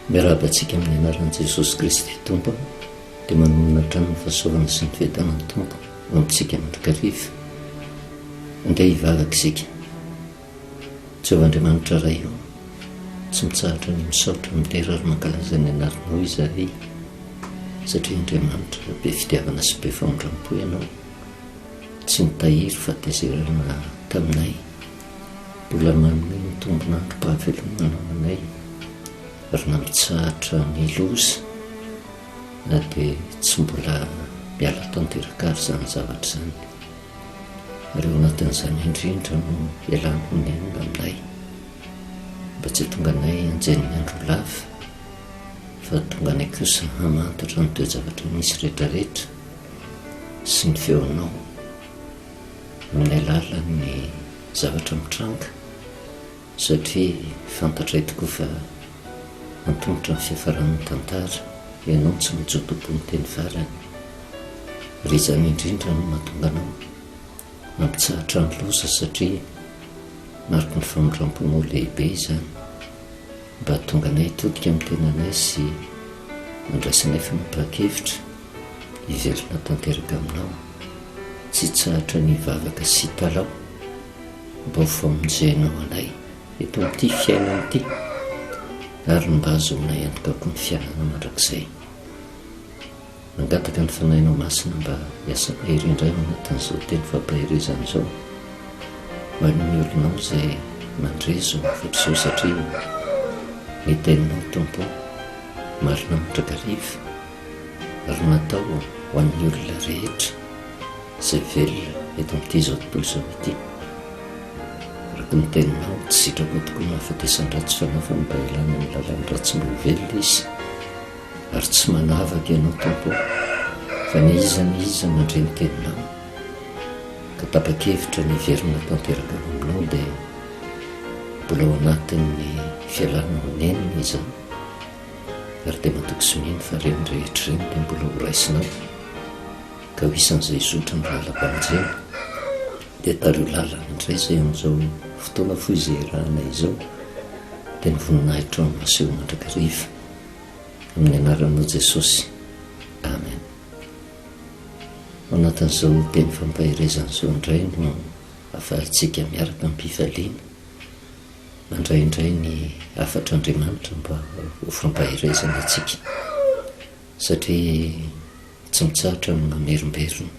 Miarahaba antsika amin'ny anaran'i Jesosy Kristy Tompo aho, dia manonona hatrany ny fahasoavana sy ny fiadanan'ny Tompo ho amintsika mandrakariva. Andeha hivavaka isika. Jehovah Andriamanitra Ray ô, tsy mitsahatra ny misaotra, midera ary mankalaza ny anaranao izahay, satria Andriamanitra be fitiavana sy be famindram-po Ianao, tsy nitahiry fahatezerana taminay. Mbola manome ny tombon'androm-pahavelomana ho anay ary nampitsahatra ny loza na dia tsy mbola miala tanteraka ary izany zavatra izany. Ary ao anatin'izany indrindra no ialanao nenina aminay mba tsy hahatonga anay hanjenin'ny andro lava fa hahatonga anay kosa hamantatra ny toe-javatra misy rehetrarehetra sy ny feonao. Amin'ny alalan'ny zavatra mitranga satria fantatray tokoa fa antomotra ny fiafaran'ny tantara, ianao no tsy maintsy ho tompon'ny teny farany ary izany indrindra no mahatonga anao mampitsahatra ny loza satria mariky ny famindramponao lehibe izany mba hahatonga anay hitodika amin'ny tenanay sy handraisanay fanapahan-kevitra hiverina tanteraka aminao. Tsy hitsahatra ny hivavaka sy hitalaho mba ho famonjenao anay eto amin'ity fiainana ity ary ny mba hahazoanay antoka koa ny fiainana mandrakizay. Mangataka ny Fanahinao Masina mba hiasa mahery indray ao anatin'izao teny fampaherezana izao ho an'ny olonao izay mandre izao hafatra izao satria ny teninao Tompo marina mandrakariva ary natao ho an'ny olona rehetra izay velona eto amin'ity izao tontolo izao ity. Araka ny teninao, tsy sitrako tokoa ny hahafatesan-dratsy fanahy fa mba hialany amin'ny lalan'ny ratsy mba ho velona izy. Ary tsy manavaka ianao Tompo ô, fa na iza na iza mandre ny teninao ka tapa-kevitra ny hiverina tanteraka ao aminao dia mbola ao anatin'ny fialana ho nenina izany. Ary dia matoky sy mino fa ireny rehetra ireny dia mbola ho raisinao ka ho isan'izay hizotra amin'ny lalam-pamonjena. Dia tariho lalana indray izay amin'izao fotoana fohy izay iarahanay izao, dia ny voninahitrao no aseho mandrakariva. Amin'ny anaranao Jesosy. Amen. Ao anatin'izao teny fampaherezana izao indray no ahafahantsika miaraka am-pifaliana. Mandray indray ny hafatr'Andriamanitra mba ho fampaherezana antsika, satria tsy mitsahatra ny mamerimberina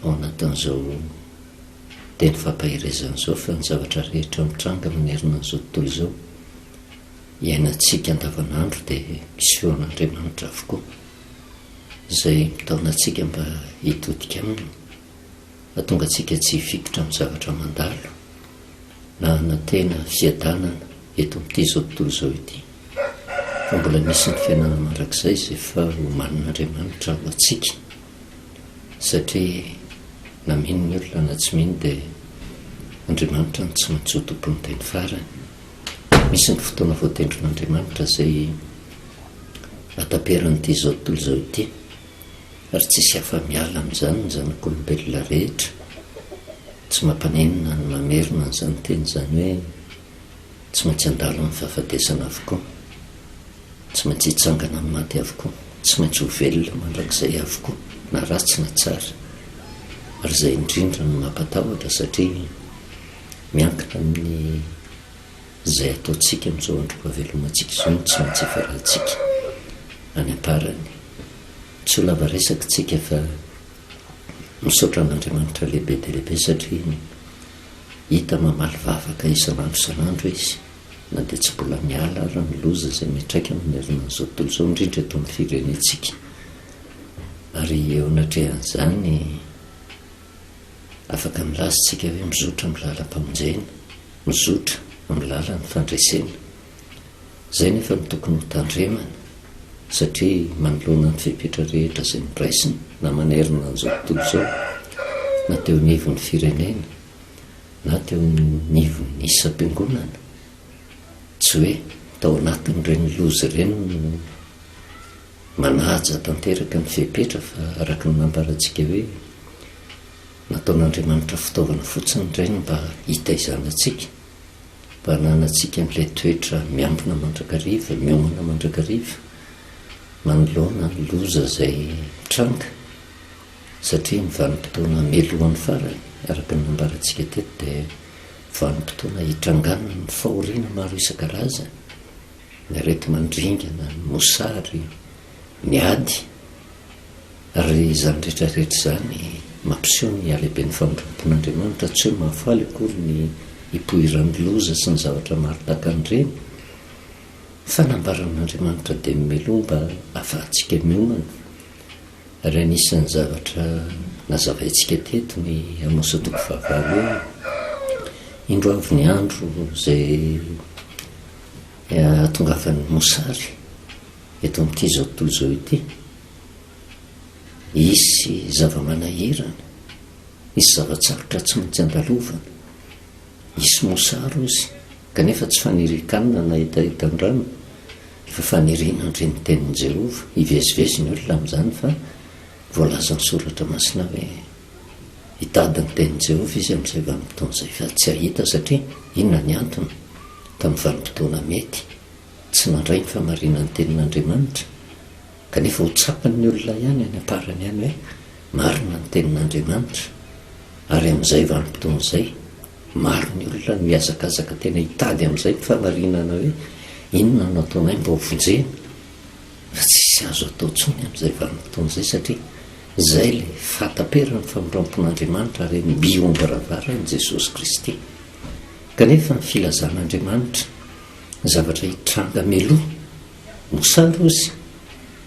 ao anatin'izao teny fampaherezana izao fa ny zavatra rehetra mitranga manerana an'izao tontolo izao, iainantsika andavanandro dia misy feon'Andriamanitra avokoa, izay mitaona antsika mba hitodika Aminy. Hahatonga antsika tsy hifikitra amin'ny zavatra mandalo na hanantena fiadanana eto amin'ity izao tontolo izao ity, fa mbola misy ny fiainana mandrakizay izay efa omanin'Andriamanitra ho antsika, satria na mino ny olona na tsy mino dia Andriamanitra no tsy maintsy ho tompon'ny teny farany. Misy ny fotoana voatendrin'Andriamanitra izay hataperan'ity izao tontolo izao ity. Ary tsisy afa-miala amin'izany ny zanak'olombelona rehetra. Tsy mampanenina ny mamerina an'izany teny izany hoe tsy maintsy handalo amin'ny fahafatesana avokoa, tsy maintsy hitsangana amin'ny maty avokoa, tsy maintsy ho velona mandrakizay avokoa, na ratsy na tsara. Ary izay indrindra no mampatahotra satria miankina amin'ny izay ataontsika amin'izao androm-pahavelomantsika izao no tsy maintsy hifarantsika any am-parany. Tsy ho lava resaka tsika fa misaotra an'Andriamanitra lehibe dia lehibe satria hita mamaly vavaka isan'andro isan'andro Izy na dia tsy mbola miala ara ny loza izay miantraika manerana an'izao tontolo izao indrindra eto amin'ny firenentsika. Ary eo anatrehan'izany afaka milaza tsika hoe mizotra amin'ny lalam-pamonjena, mizotra amin'ny lalan'ny fandresena. Izay nefa no tokony ho tandremana satria manoloana ny fepetra rehetra izay noraisina na manerana an'izao tontolo izao na teo anivon'ny firenena na teo anivon'ny isam-piangonana, tsy hoe tao anatin'ireny loza ireny no manaja tanteraka ny fepetra fa araka ny nambarantsika hoe nataon'Andriamanitra fitaovana fotsiny ireny mba hitaizana antsika. Mba hananantsika an'ilay toetra miambina mandrakariva, miomana mandrakariva manoloana ny loza izay mitranga, satria ny vanim-potoana mialohan'ny farany, araka ny nambarantsika teto, dia vanim-potoana hitrangan'ny fahoriana maro isan-karazany, ny areti-mandringana, ny mosary, ny ady. Ary izany rehetra rehetra izany mampiseho ny halehiben'ny famindram-pon'Andriamanitra, tsy hoe mahafaly akory ny hipoiran'ny loza sy ny zavatra maro tahaka an'ireny, fa nambaran'Andriamanitra dia mialoha mba hahafahantsika miomana. Ary anisan'ny zavatra nazavaintsika teto ny Amosa toko fahavalo hoe, Indro avy ny andro izay hahatongavan'ny mosary eto amin'ity izao tontolo izao ity. Hisy zava-manahirana, hisy zava-tsarotra tsy maintsy andalovana, hisy mosary hozy, kanefa tsy fanirian-kanina na hetahetan-drano, fa faniriana handre ny tenin'i Jehovah. Hivezivezy ny olona amin'izany fa voalazan'ny Soratra Masina hoe hitady ny tenin'i Jehovah izy amin'izay vanim-potoana izay, fa tsy hahita satria inona ny antony? Tamin'ny vanim-potoana mety, tsy nandray ny fahamarinan'ny tenin'Andriamanitra. Kanefa ho tsapan'ny olona ihany any am-parany any hoe marina ny tenin'Andriamanitra, ary amin'izay vanim-potoana izay, maro ny olona no hihazakazaka tena hitady amin'izay ny fahamarinana hoe inona no ataonay mba ho vonjena, fa tsisy azo atao intsony amin'izay vanim-potoana izay satria izay ilay fahataperan'ny famindram-pon'Andriamanitra ary mby eo am-baravaran'i Jesosy Kristy. Kanefa ny filazan'Andriamanitra ny zavatra hitranga mialoha Mosary ozy,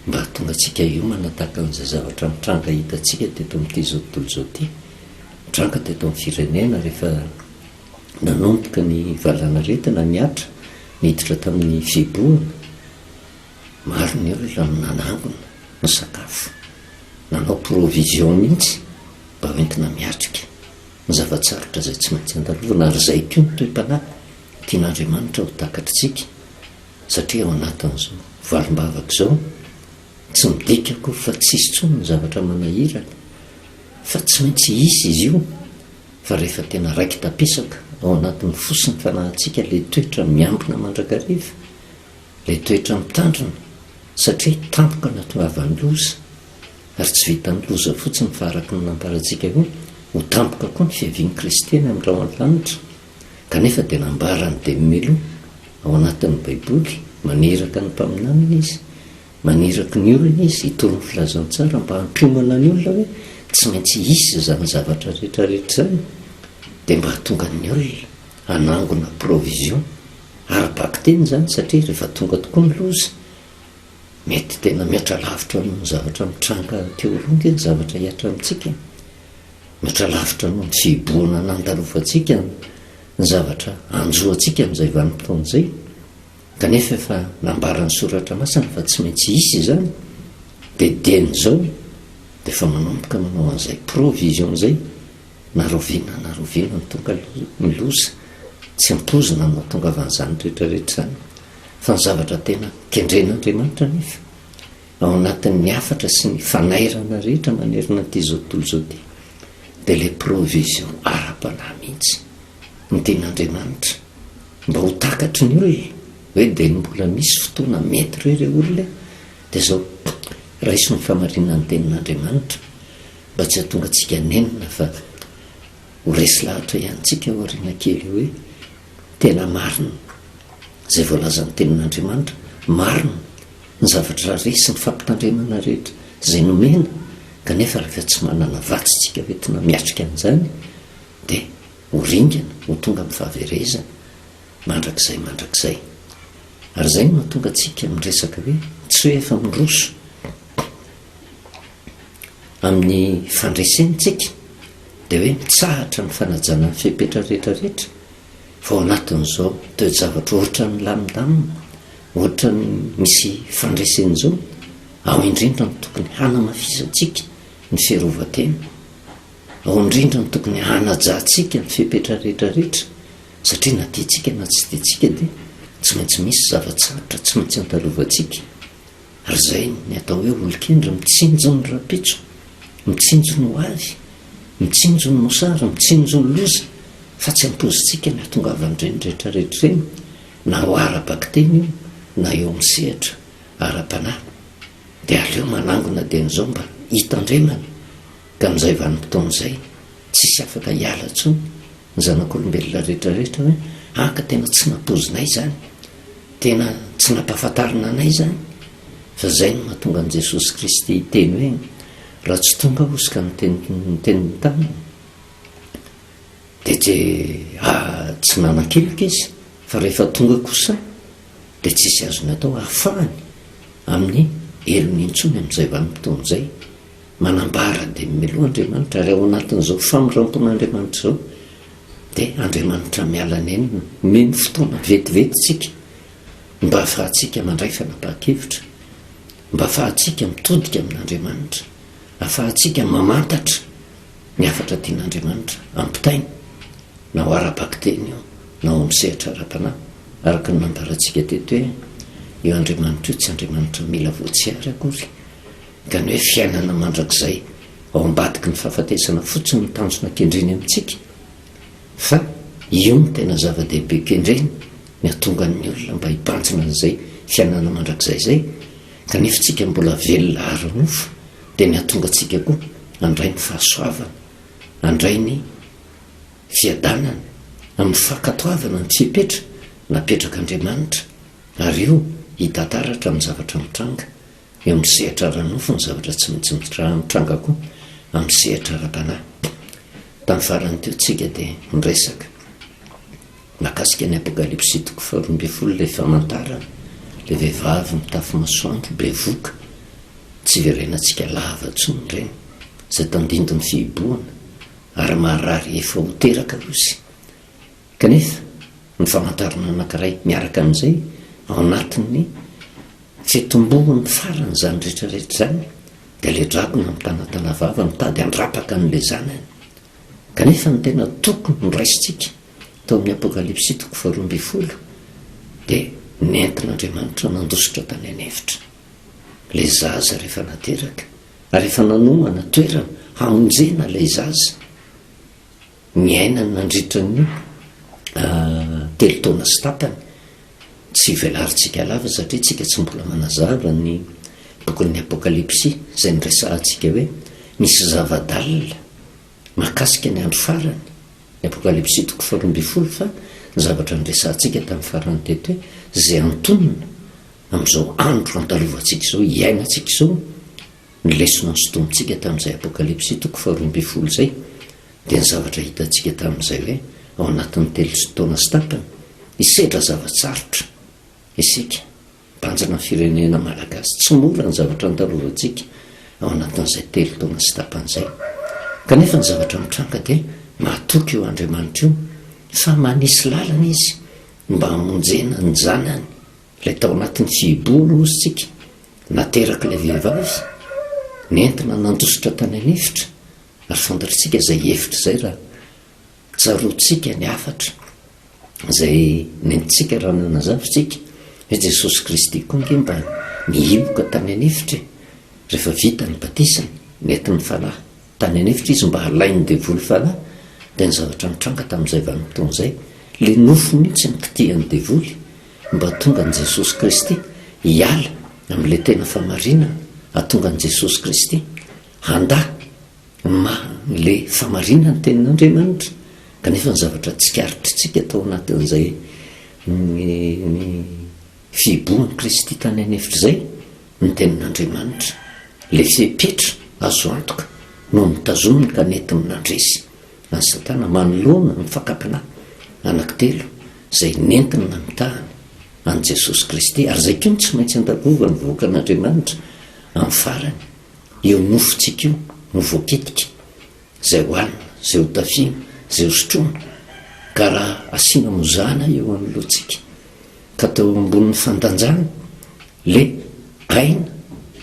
mba hahatonga antsika hiomana tahaka an'izay zavatra mitranga hitantsika teto amin'ity izao tontolo izao ity, nitranga teto amin'ny firenena rehefa nanomboka ny valanaretina nihatra, niditra tamin'ny fihibohana, maro ny olona no nanangona ny sakafo, nanao provision mihitsy mba hoentina miatrika ny zava-tsarotra izay tsy maintsy andalovana, ary izay koa ny toe-panahy tian'Andriamanitra ho takatritsika. Satria ao anatin'izao valim-bavaka izao, tsy midika akory fa tsy hisy intsony ny zavatra manahirana, fa tsy maintsy hisy izy io, fa rehefa tena raiki-tapisaka ao anatin'ny fo sy ny fanahintsika ilay toetra miambina mandrakariva, ilay toetra mitandrina, satria tampoka nahatongavan'ny loza, ary tsy vitan'ny loza fotsiny fa araka ny nambarantsika hoe ho tampoka koa ny fiavian'i Kristy any amin'ny rahon'ny lanitra. Kanefa dia nambaran'i Demmelo ao anatin'ny Baiboly, maniraka ny mpaminaniny izy, maniraka ny olony izy hitory ny filazantsara mba hampiomana ny olona hoe tsy maintsy hisy izany zavatra rehetra rehetra izany, dia mba hahatonga ny olona hanangona provision ara-bakiteny izany satria rehefa tonga tokoa ny loza, mety tena mihoatra lavitra noho ny zavatra mitranga teo aloha ange ny zavatra hihatra amintsika e. Mihoatra lavitra noho ny fihibohana nandalovantsika ny zavatra hanjo antsika amin'izay vanim-potoana izay, kanefa efa nambaran'ny Soratra Masina fa tsy maintsy hisy izany, dia dieny izao dia efa manomboka manao an'izay provision izay, na rahoviana na rahoviana no tonga ny loza, tsy ampoizina no hahatongavan'izany rehetra rehetra izany, fa ny zavatra tena kendren'Andriamanitra anefa, Ao anatin'ny hafatra sy ny fanairana rehetra manerana ity izao tontolo izao ity dia ilay provision ara-panahy mihitsy no tian'Andriamanitra mba ho takatry ny olona hoe dia ny mbola misy fotoana mety re ireo olona e, dia izao raiso ny famarinan'ny tenin'Andriamanitra mba tsy hahatonga antsika nenina fa ho resy lahatra ihany tsika aoriana kely hoe tena marina izay voalazan'ny tenin'Andriamanitra, marina ny zavatra re sy ny fampitandremana rehetra izay nomena, kanefa rehefa tsy manana vatsy isika hoentina miatrika an'izany dia ho ringana, ho tonga amin'ny fahaverezana mandrakizay mandrakizay. Ary izay no mahatonga antsika miresaka hoe tsy hoe efa miroso amin'ny fandresena isika dia hoe mitsahatra ny fanajana ny fepetra rehetra rehetra Fa ao anatin'izao toe-javatra ohatran'ny lamindamina, ohatran'ny misy fandresena izao, ao indrindra no tokony hanamafisantsika ny fiarovan-tena, ao indrindra no tokony hanajantsika ny fepetra rehetra rehetra, satria na tiantsika na tsy tiantsika dia tsy maintsy misy zava-tsarotra tsy maintsy andalovantsika. Ary izay ny atao hoe olon-kendry mitsinjo ny rahampitso, mitsinjo ny ho avy, mitsinjo ny mosary, mitsinjo ny loza. Fa tsy ampoizintsika ny hahatongavan'ireny rehetra rehetra ireny, na ho ara-bakiteny io na eo amin'ny sehatra ara-panahy. Dia aleo manangona dieny izao mba hitandremana, ka amin'izay vanim-potoana izay tsisy afaka hiala intsony ny zanak'olombelona rehetra rehetra hoe ah ka tena tsy nampoizinay izany, tena tsy nampahafantarina anay izany. Fa izay no mahatonga an'i Jesosy Kristy hiteny hoe raha tsy tonga aho hozy ka niteny ny teniny taminy dia tsy tsy nanan-keloka izy fa rehefa tonga kosa dia tsisy azony atao hahafahany amin'ny helony intsony amin'izay vanim-potoana izay. Manambara dia mialoha Andriamanitra ary ao anatin'izao famindram-pon'Andriamanitra izao dia Andriamanitra miala nenina, omeny fotoana vetivety isika mba hahafahantsika mandray fanapahan-kevitra, mba hahafahantsika mitodika amin'Andriamanitra, hahafahantsika mamantatra ny hafatra tian'Andriamanitra ampitaina, na ho ara-bakiteny io na ao amin'ny sehatra ara-panahy, araka ny nambarantsika teto hoe io Andriamanitra io tsy Andriamanitra mila voatsiary akory, ka ny hoe fiainana mandrakizay ao ambadiky ny fahafatesana fotsiny no tanjona kendreny amintsika, fa io no tena zava-dehibe kendreny, ny hahatonga ny olona mba hibanjina an'izay fiainana mandrakizay izay, kanefa tsika mbola velona ara-nofo, dia ny hahatonga antsika koa handray ny fahasoavana, handray ny fiadanana, amin'ny fankatoavana ny fepetra napetrak'Andriamanitra, ary io hita taratra amin'ny zavatra mitranga eo amin'ny sehatra ara-nofo ny zavatra tsy maintsy mitranga koa amin'ny sehatra ara-panahy. Tamin'ny farany teo tsika dia niresaka mahakasika ny Apokalypsy toko faharoa ambin'ny folo, ilay famantarana, ilay vehivavy mitafy masoandro, bevoka, tsy iverenantsika lava intsony ireny, izay tandindon'ny fihibohana ary marary efa ho teraka rozy. Kanefa, ny famantarana anankiray miaraka amin'izay, ao anatin'ny fitomboan'ny farany izany rehetra rehetra izany, dia ilay dragona mitanatana vava mitady handrapaka an'ilay zanany. Kanefa ny tena tokony noraisintsika tao amin'ny Apokalypsy toko faharoa ambin'ny folo dia nentin'Andriamanitra nandositra tany an'efitra ilay zaza rehefa nateraka, ary efa nanomana toerana hamonjena ilay zaza niainany nandritra ny 3 taona sy tapany. Tsy velarintsika lava satria tsika tsy mbola manazava ny bokin'ny Apokalypsy izay niresahantsika hoe misy zava-dalina mahakasika ny andro farany, ny Apokalypsy toko faharoa ambin'ny folo, fa ny zavatra niresahantsika tamin'ny farany teto hoe izay antonona amin'izao andro andalovantsika izao, iainantsika izao, ny lesona nosintomintsika tamin'izay Apokalypsy toko faharoa ambin'ny folo izay dia ny zavatra hitantsika tamin'izay hoe ao anatin'ny 3 taona sy tapany hisedra zava-tsarotra isika, mpanjana ny firenena malagasy. Tsy mora ny zavatra andalovantsika ao anatin'izay 3 taona sy tapany izay. Kanefa ny zavatra mitranga dia mahatoky io Andriamanitra io fa manisy lalana izy mba hamonjena ny zanany, ilay tao anatin'ny fihibohana hozy tsika, naterak'ilay vehivavy, nentina nandositra tany an'efitra, ary fantatritsika izay efitra izay raha tsaroantsika ny hafatra izay nentintsika raha nanazava isika hoe Jesosy Kristy koa ange mba nihiboka tany an'efitra e, rehefa vita ny batisany, nentin'ny Fanahy tany an'efitra izy mba halain'ny devoly fanahy, dia ny zavatra nitranga tamin'izay vanim-potoana izay, ilay nofo mihitsy no kitihan'ny devoly mba hahatonga an'i Jesosy Kristy hiala amin'ilay tena famarinana, hahatonga an'i Jesosy Kristy handà ny maha ilay famarinana ny tenin'Andriamanitra. Kanefa ny zavatra tsikaritritsika tao anatin'izay ny fihibohan'i Kristy tany an'efitra izay, ny tenin'Andriamanitra, ilay fepetra azo antoka no notazominy ka nentiny nandresy an'i Satana manoloana ny fakam-panahy anankitelo izay nentiny namitahany an'i Jesosy Kristy, ary izay koa no tsy maintsy andalovan'ny vahoakan'Andriamanitra amin'ny farany. Io nofontsika io no voakitika, izay hohanina, izay hotafiana, izay hosotroina, ka raha asiana mozana eo anoloantsika, ka atao eo ambonin'ny fandanjana le aina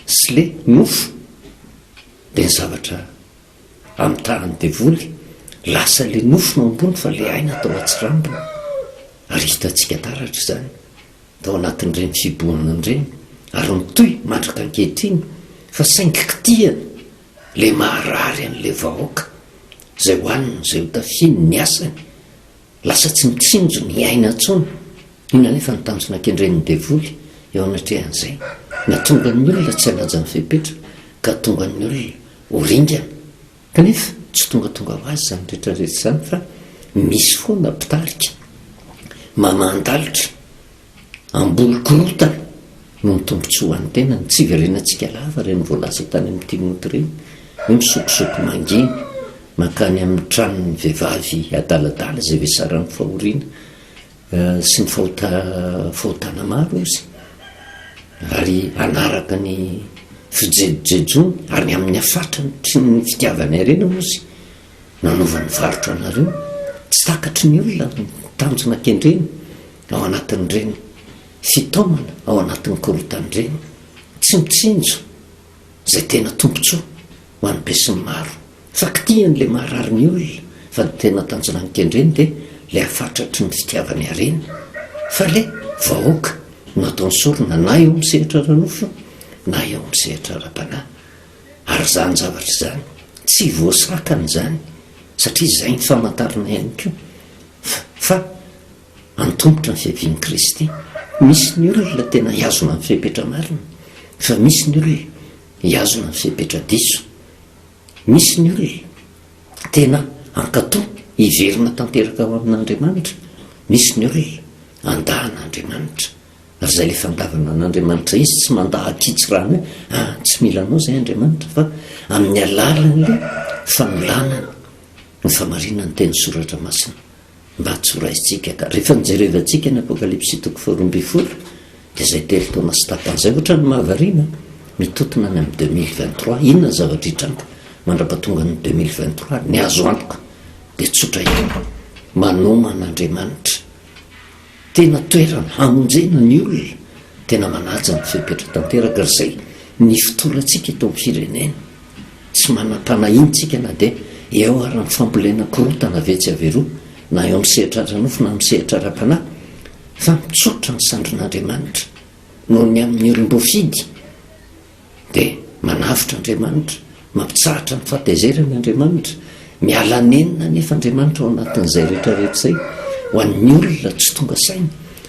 sy le nofo, dia ny zavatra amitahan'ny devoly, lasa le nofo no ambony fa le aina atao atsirambina, ary hitantsika taratra izany. tao anatin'ireny fihibohana ireny ary mitohy mandraka ankehitriny fa saingy kitihana le maharary an'le vahoaka izay hohaniny, izay hotafiany, ny asany. Lasa tsy mitsinjo ny aina intsony. Inona anefa ny tanjona kendren'ny devoly eo anatrehan'izay? Nahatonga ny olona tsy hanaja ny fepetra ka hahatonga ny olona ho ringana. Kanefa tsy tongatonga ho azy izany rehetra rehetra izany fa misy foana mpitarika mamahan-dalitra, hamboly korontana noho ny tombontsoa ho an'ny tenany. Tsy hiverenantsika lava ireny voalaza tany amin'i Timoty ireny hoe misokosoko mangina mankany amin'ny tranon'ny vehivavy adaladala izay vesaran'ny fahoriana sy ny fahota fahotana maro izy ary hanaraka ny fijejojejoany ary ny amin'ny hafatrany sy ny fitiavany harena moa izy nanaovany varotra anareo. Tsy takatry ny olona ny tanjona kendreny ao anatin'ireny fitaomana, ao anatin'ny korontana ireny. Tsy mitsinjo izay tena tombontsoa ho an'ny besinimaro. Fa kitihiny ilay maharary ny olona fa ny tena tanjona nikendreny dia ilay hafatratry ny fitiavany harena fa ilay vahoaka no ataony sorona na eo amin'ny sehatra ara-nofo na eo amin'ny sehatra ara-panahy. Ary izany zavatra izany tsy voasakana izany satria izay ny famantarana ihany koa fa antomotra ny fiavian'i Kristy. Misy ny olona tena hihazona ny fepetra marina fa misy ny olona hihazona ny fepetra diso. Misy ny olona tena hankatò hiverina tanteraka ao amin'Andriamanitra, misy ny olona handà an'Andriamanitra. Ary izay ilay fandavana an'Andriamanitra izy tsy mandà an-kitsirano hoe ah tsy mila anao izay Andriamanitra fa amin'ny alalan'ilay fanolanana ny famarinan'ny teny soratra masina. Mba tsy ho raisintsika ka. Rehefa nojerevantsika ny Apokalypsy toko faharoambinifolo dia izay telo taona sy tapany izay ohatran'ny mahavariana mitotona any amin'ny 2023. Inona ny zavatra hitranga mandra-pahatongan'ny 2023? Ny azo antoka dia tsotra ihany, manomana Andriamanitra. Tena toerana hamonjena ny olona tena manaja ny fepetra tanteraka ary izay ny fotorantsika eto amin'ny firenena. Tsy manam-panahiana isika na dia eo ary ny fambolena korontana avy etsy avy eroa na eo amin'ny sehatra ara-nofo na amin'ny sehatra ara-panahy fa mitsotra ny sandrin'Andriamanitra noho ny amin'ny olom-boafidy dia manavotra Andriamanitra, mampitsahatra ny fahatezerany Andriamanitra, miala nenina anefa Andriamanitra ao anatin'izay rehetra rehetra izay ho an'ny olona tsy tonga saina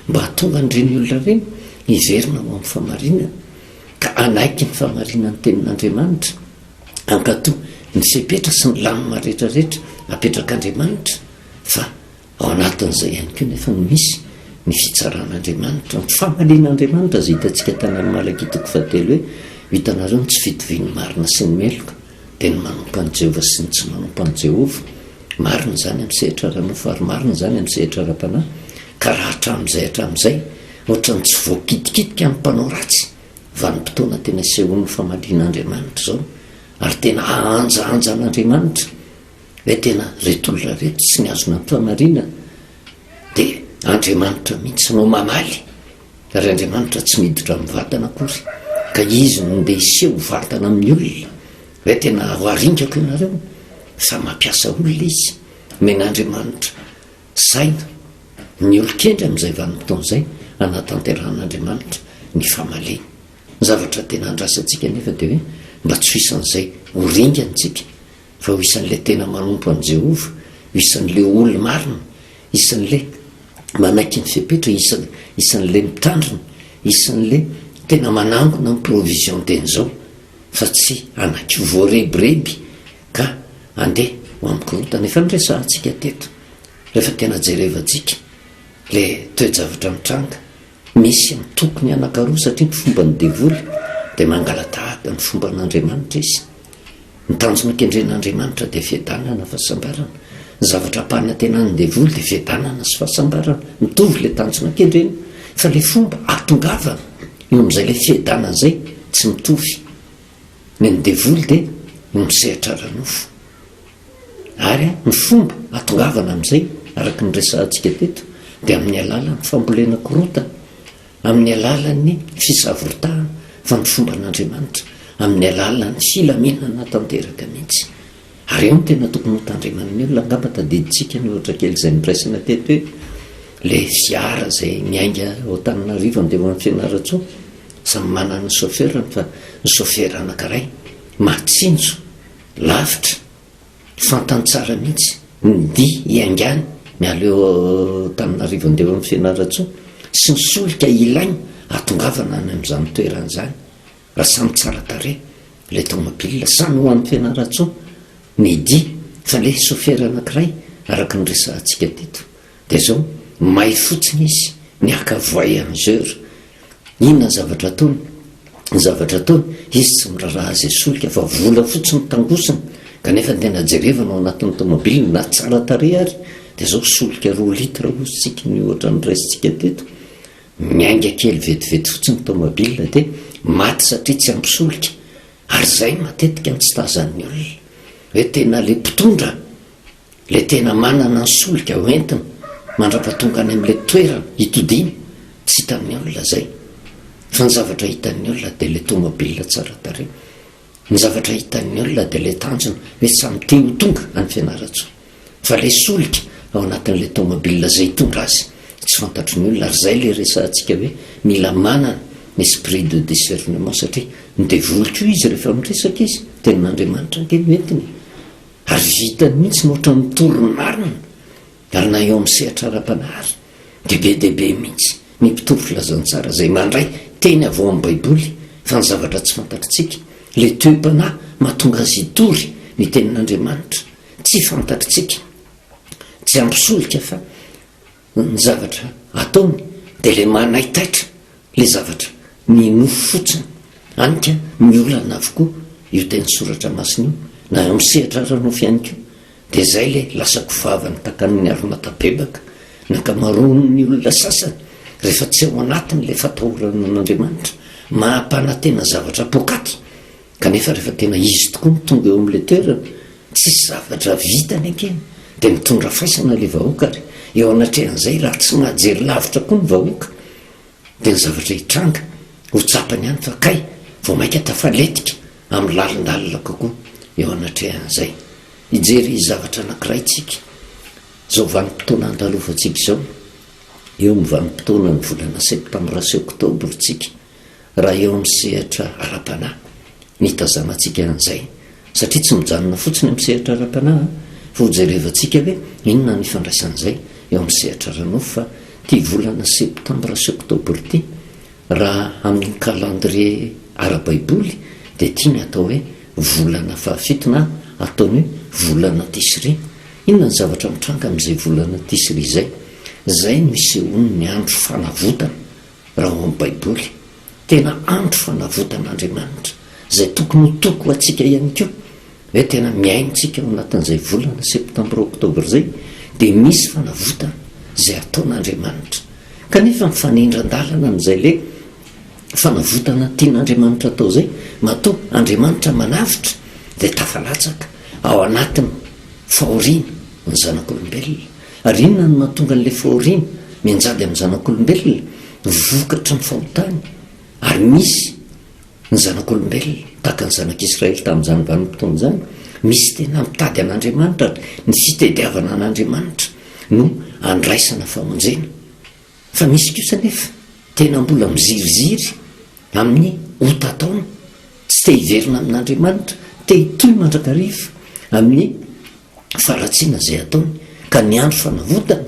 mba hahatonga an'ireny olona ireny hiverina ho amin'ny famarinana ka hanaiky ny famarinan'ny tenin'Andriamanitra, hankatò ny fepetra sy ny lamina rehetra rehetra apetrak'Andriamanitra fa Ao anatin'izay ihany koa nefa no misy ny fitsaran'Andriamanitra, ny famalian'Andriamanitra izay hitantsika tany amin'ny Malakia toko fahatelo hoe, Hitanareo ny tsy fitovian'ny marina sy ny meloka, dia ny manompo an'i Jehovah sy ny tsy manompo an'i Jehovah. Marina izany amin'ny sehatra ara-nofo ary marina izany amin'ny sehatra ara-panahy, ka raha hatramin'izay hatramin'izay, ohatran'ny tsy voakitikitika ny mpanao ratsy, vanim-potoana tena isehoan'ny famalian'Andriamanitra izao, ary tena hahanjahanjan'Andriamanitra. Hoe tena reto olona reto tsy nihazona ny fahamarinana dia Andriamanitra mihitsy no mamaly ary Andriamanitra tsy miditra amin'ny vatana akory ka izy no ndeha hiseho vatana amin'ny olona hoe tena ho aringako ianareo fa mampiasa olona izy omen'Andriamanitra saina ny olon-kendry amin'izay vanim-potoana izay hanatanterahan'Andriamanitra ny famaliana. Ny zavatra tena andrasantsika anefa dia hoe mba tsy ho isan'izay ho ringana isika Fa ho isan'ilay tena manompo an'i Jehovah, ho isan'ilay olo-marina, isan'ilay manaiky ny fepetra, isan, isan'ilay mitandrina, isan'ilay tena manangona ny provision dieny izao, fa tsy hanaiky ho voarebireby ka handeha ho amin'ny korontana. Efa noresahantsika teto, rehefa tena jerevantsika ilay toe-javatra mitranga, misy ny tokony anankaroa satria ny fomban'ny devoly dia mangala-tahaka ny fomban'Andriamanitra izy. Ny tanjona kendren'Andriamanitra dia fiadanana, fahasambarana. Ny zavatra ampanantenan'ny devoly dia fiadanana sy fahasambarana. Mitovy ilay tanjona kendrena, fa ilay fomba ahatongavana eo amin'izay ilay fiadanana izay tsy mitovy. Ny an'ny devoly dia ny misehatra ara-nofo. Ary ny fomba ahatongavana amin'izay, araka ny resahantsika teto, dia amin'ny alalan'ny fambolena korontana. Amin'ny alalan'ny fisavoritahana fa ny fomban'Andriamanitra, amin'ny alalan'ny filaminana tanteraka mihitsy. Ary eo no tena tokony hotandreman'ny olona, angamba tadidintsika ny ohatra kely izay noraisina teto hoe ilay fiara izay miainga ao Antananarivo handeha ho any Fianarantsoa, samy manana ny chauffeur-ny fa ny chauffeur anankiray mahatsinjo lavitra, fantany tsara mihitsy ny dia hiaingany. miala eo Antananarivo handeha eo amin'ny Fianarantsoa sy ny solika ilaina hahatongavana any amin'izany toerana izany. Raha samy tsara tarehy ilay tomobile, samy ho any Fianarantsoa ny dia fa ilay sofera anankiray araka ny resahantsika teto dia izao may fotsiny izy ny haka voyageur. Inona ny zavatra ataony? Ny zavatra ataony, izy tsy miraharaha izay solika fa vola fotsiny tangosiny, kanefa ny tena jerevana ao anatin'ny tomobile na tsara tarehy ary dia izao solika roa litre hozy tsika ny ohatra noraisintsika teto, miainga kely vetivety fotsiny tomobile dia maty satria tsy ampy solika, ary izay matetika no tsy tazan'ny olona hoe tena le mpitondra Ilay tena manana ny solika ho entina mandra-pahatonga any amin'ilay toerana hitodiana, tsy hitan'ny olona izay. Fa ny zavatra hitan'ny olona dia ilay tomobile tsara tarehy. Ny zavatra hitan'ny olona dia ilay tanjona hoe samy te ho tonga any Fianarantsoa. Fa ilay solika ao anatin'ilay tomobile izay hitondra azy, tsy fantatry ny olona. Ary izay ilay resahantsika hoe mila manana esprit de discernement satria ny devoly koa izy rehefa miresaka izy, tenin'Andriamanitra ange no entiny e. Ary vitany mihitsy ny ohatran'ny mitory ny marina, ary na eo amin'ny sehatra ara-panahy ary, dia be dia be mihitsy ny mpitory filazantsara izay mandray teny avy ao amin'ny Baiboly, fa ny zavatra tsy fantatritsika, ilay toe-panahy mahatonga azy hitory ny tenin'Andriamanitra, tsy fantatritsika, tsy ampy solika fa Ny zavatra ataony dia ilay manaitaitra ilay zavatra ny nofo fotsiny, any ka miolana avokoa io teny soratra masina io, na eo amin'ny sehatra ara-nofo ihany koa, dia izay ilay lasa goavana takan'ny aromata-bebaka ny ankamaroan'ny olona sasany rehefa tsy ao anatiny ilay fatahorana an'Andriamanitra, maha-mpanantena zavatra poakaty. Kanefa rehefa tena izy tokoa no tonga eo amin'ilay toerana, tsisy zavatra vitany ankeny, dia mitondra faisana ilay vahoaka ary eo anatrehan'izay raha tsy mahajery lavitra koa ny vahoaka dia ny zavatra hitranga ho tsapany ihany fa kay vao mainka tafaletika amin'ny lalindalina kokoa eo anatrehan'izay. Hijery zavatra anankiray tsika izao vanim-potoana andalovantsika izao, eo amin'ny vanim-potoanan'ny volana septambra sy oktobra tsika, raha eo amin'ny sehatra ara-panahy ny hitazanantsika an'izay, satria tsy mijanona fotsiny amin'ny sehatra ara-panahy fa ho jerevantsika hoe inona ny ifandraisan'izay eo amin'ny sehatra ara-nofo fa ity volana septambra sy oktobra ity raha amin'ny calendrier ara-baiboly dia ity ny atao hoe volana fahafito na ataony hoe volana tisri. Inona ny zavatra mitranga amin'izay volana tisri izay? Izay no isehoan'ny andro fanavotana. Raha ao amin'ny Baiboly, tena andro fanavotan'Andriamanitra, izay tokony ho toky ho antsika ihany koa, hoe tena miaina isika ao anatin'izay volana septambra-oktobra izay, dia misy fanavotana izay ataon'Andriamanitra. Kanefa mifanindran-dalana amin'izay ilay fanavotana tian'Andriamanitra atao izay, matoa Andriamanitra manavotra dia tafalatsaka ao anatin'ny fahoriana ny zanak'olombelona. Ary inona no mahatonga an'ilay fahoriana mianjady amin'ny zanak'olombelona? Vokatry ny fahotany. Ary misy ny zanak'olombelona, tahaka ny zanak'Israely tamin'izany vanim-potoana izany, misy tena mitady an'Andriamanitra, ary ny fitediavana an'Andriamanitra no andraisana famonjena. Fa misy kosa anefa tena mbola miziriziry amin'ny ota ataony, tsy te hiverina amin'Andriamanitra, te hitohy mandrakariva amin'ny faharatsiana izay ataony, ka ny andro fanavotana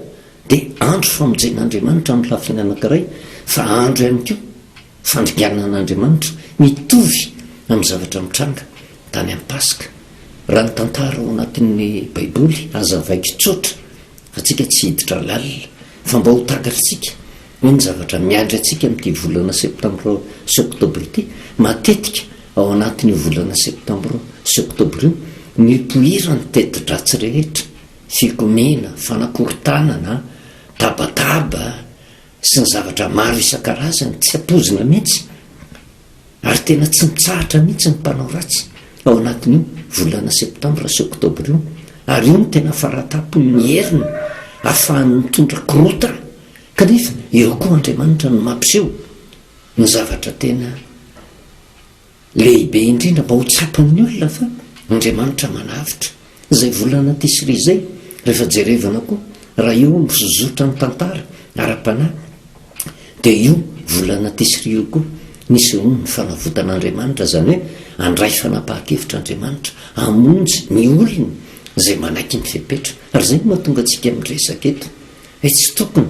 dia andro famonjen'Andriamanitra amin'ny lafiny anankiray, fa andro ihany koa fandringanan'Andriamanitra, mitovy amin'ny zavatra mitranga tany amin'ny Paska. Raha ny tantara ao anatin'ny Baiboly hazavaiko tsotra fa tsika tsy hiditra lalina, fa mba ho takatritsika hoe ny zavatra miandry antsika amin'ity volana septambra sy oktobra ity, matetika ao anatin'io volana septambra sy oktobra io no ipoiran'ny teti-dratsy rehetra, fikomiana, fanakorontanana, tabataba sy ny zavatra maro isan-karazany tsy ampoizina mihitsy ary tena tsy mitsahatra mihitsy ny mpanao ratsy ao anatin'io volana septambra sy oktobra io ary io no tena faratapon'ny heriny ahafahany mitondra korontana kanefa eo koa Andriamanitra no mampiseho ny zavatra tena Lehibe indrindra mba ho tsapan'ny olona fa Andriamanitra manavotra. Izay volana Tisri izay, rehefa jerevana koa, raha io no fizotran'ny tantara ara-panahy, dia io volana Tisri io koa nisehoan'ny fanavotan'Andriamanitra, izany hoe handray fanapahan-kevitra Andriamanitra hamonjy ny olony. izay manaiky ny fepetra. Ary izay no mahatonga antsika miresaka eto hoe tsy tokony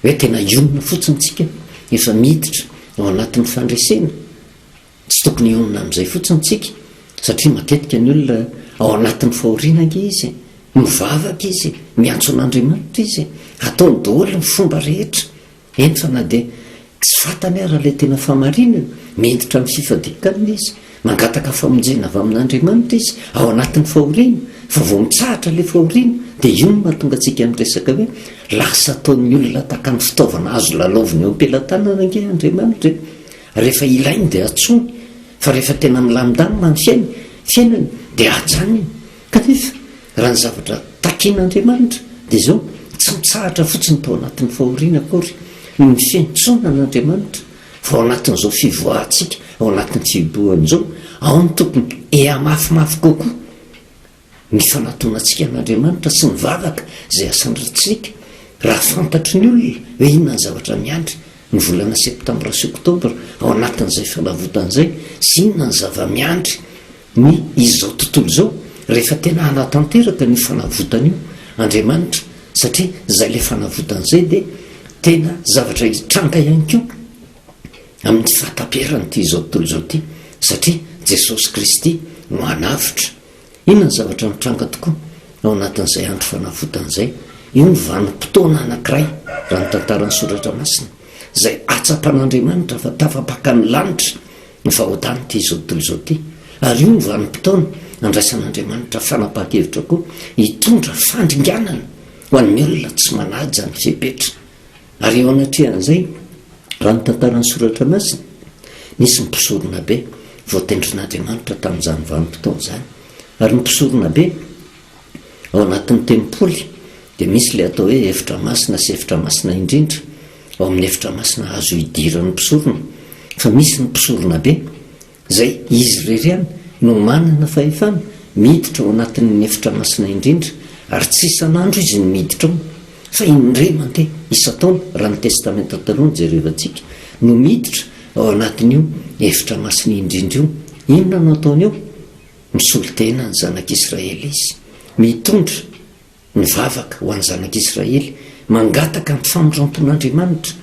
hoe tena hionona fotsiny tsika efa miditra ao anatin'ny fandresena. Tsy tokony hionona amin'izay fotsiny tsika satria matetika ny olona ao anatin'ny fahoriana ange izy e, mivavaka izy e, miantso an'Andriamanitra izy e, ataony daholo ny fomba rehetra. Eny fa na dia tsy fantany ara ilay tena fahamarinana, miditra amin'ny fifadian-kanina izy, mangataka famonjena avy amin'Andriamanitra izy ao anatin'ny fahoriana, fa vao mitsahatra ilay fahoriana dia io no mahatonga antsika miresaka hoe lasa ataon'ny olona tahaka ny fitaovana azo lalaovina eo am-pelatanana ange Andriamanitra e! Rehefa ilainy dia antsoiny, fa rehefa tena milamindamina ny fiainany, fiainany dia ajanony. Kanefa, raha ny zavatra takin'Andriamanitra dia izao, tsy mitsahatra fotsiny tao anatin'ny fahoriana akory ny fiantsoana an'Andriamanitra, fa ao anatin'izao fivoahantsika ao anatin'ny fihibohana izao, ao no tokony hihamafimafy kokoa ny fanatonantsika an'Andriamanitra sy ny vavaka izay asandratsika, raha fantatry ny olona hoe inona ny zavatra miandry ny volana septambra sy oktobra ao anatin'izay fanavotana izay sy inona ny zava-miandry ny izao tontolo izao rehefa tena hanatanteraka an'io fanavotana io Andriamanitra, satria izay ilay fanavotana izay dia tena zavatra hitranga ihany koa amin'ny fahataperan'ity izao tontolo izao ity, satria Jesosy Kristy no hanavotra. Inona ny zavatra mitranga tokoa ao anatin'izay andro fanavotana izay? Io ny vanim-potoana anankiray, raha ny tantaran'ny Soratra Masina, izay hatsapan'Andriamanitra fa tafapaka ny lanitra ny fahotan'ity izao tontolo izao ity. Ary io ny vanim-potoana andraisan'Andriamanitra fanapahan-kevitra koa hitondra fandringanana ho an'ny olona tsy manaja ny fepetra. Ary eo anatrehan'izay, raha ny tantaran'ny Soratra Masina, nisy ny mpisoronabe voatendrin'Andriamanitra tamin'izany vanim-potoana izany. Ary ny mpisoronabe ao anatin'ny tempoly dia misy ilay atao hoe efitra masina sy efitra masina indrindra. Ao amin'ny efitra masina azo idiran'ny mpisorona, fa misy ny mpisoronabe izay izy irery ihany no manana fahefana miditra ao anatin'ny efitra masina indrindra, ary tsy isan'andro izy no miditra ao, fa indray mandeha isan-taona, raha ny Testamenta Taloha no jerevantsika, no miditra ao anatin'io efitra masina indrindra io. Inona no ataony ao? Misolo tena ny zanak'Israely izy, mitondra ny vavaka ho an'ny zanak'Israely, mangataka ny famindrampon'Andriamanitra,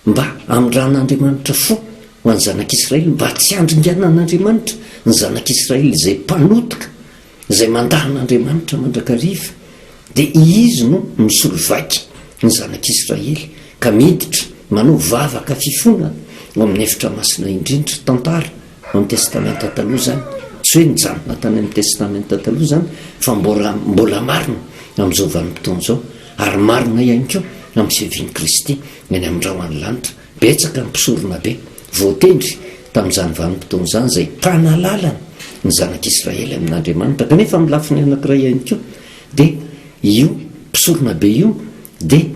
Mba hamindran'Andriamanitra fo ho an'ny zanak'Israely, mba tsy handringanan'Andriamanitra ny zanak'Israely izay mpanotoka, izay mandà an'Andriamanitra mandrakariva, dia Izy no misolo vaika ny zanak'Israely, ka miditra manao vavaka fifonana ao amin'ny efitra masina indrindra. Tantara ao amin'ny Testamenta Taloha izany, tsy hoe nijanona tany amin'ny Testamenta Taloha izany, fa mbola mbola marina amin'izao vanim-potoana izao, ary marina ihany koa amin'ny fiavian'i Kristy. Eny amin'ny rahona ny lanitra. Betsaka ny mpisoronabe voatendry tamin'izany vanim-potoana izany izay mpanalalana ny zanak'Israely amin'Andriamanitra. Kanefa amin'ny lafiny anankiray ihany koa dia io mpisoronabe io dia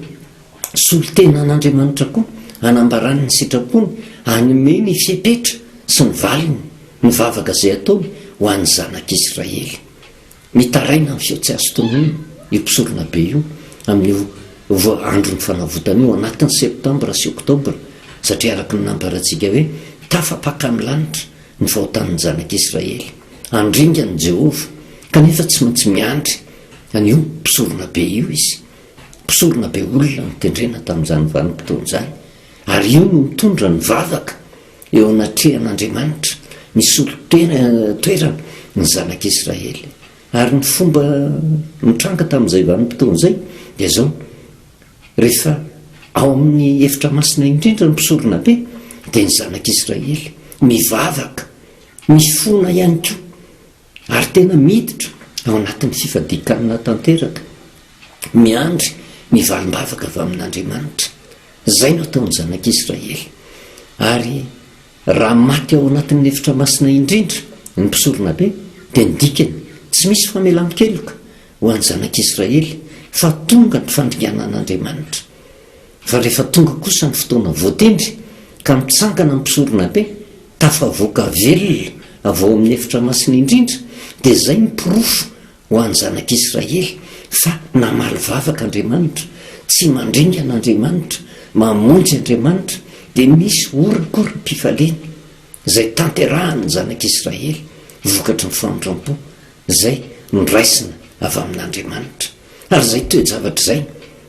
solontenan'Andriamanitra koa hanambarany ny sitrapony, hanome ny fepetra sy ny valiny ny vavaka izay ataony ho an'ny zanak'Israely. Mitaraina amin'ny feo tsy azo tononina io mpisoronabe io amin'io andron'ny fanavotana io, anatin'ny septambra sy oktobra, satria araka ny nambarantsika hoe tafapaka amin'ny lanitra ny fahotan'ny zanak'Israely. Handringana i Jehovah, kanefa tsy maintsy miandry an'io mpisoronabe io izy. Mpisoronabe olona notendrena tamin'izany vanim-potoana izany, ary io no mitondra ny vavaka Eo anatrehan'Andriamanitra, misolo tena toerana ny zanak'Israely. Ary ny fomba nitranga tamin'izay vanim-potoana izay dia izao, rehefa ao amin'ny efitra masina indrindra ny mpisoronabe, dia ny zanak'Israely mivavaka, mifona ihany koa, ary tena miditra ao anatin'ny fifadian-kanina tanteraka, miandry ny valim-bavaka avy amin'Andriamanitra. Izay no ataon'ny zanak'Israely. Ary raha maty ao anatin'ny efitra masina indrindra ny mpisoronabe, dia ny dikany, tsy misy famelan-keloka ho an'ny zanak'Israely, fa tonga ny fandringanan'Andriamanitra. Fa rehefa tonga kosa ny fotoana voatendry, ka mitsangana ny mpisoronabe, tafavoaka velona avy ao amin'ny efitra masina indrindra, dia izay no porofo ho an'ny zanak'Israely fa namaly vavaka Andriamanitra, tsy mandringana Andriamanitra, mamonjy Andriamanitra, dia misy horakoram-pifaliana izay tanterahan'ny zanak'Israely vokatry ny famindram-po izay noraisina. avy amin'Andriamanitra. Ary izay toe-javatra izay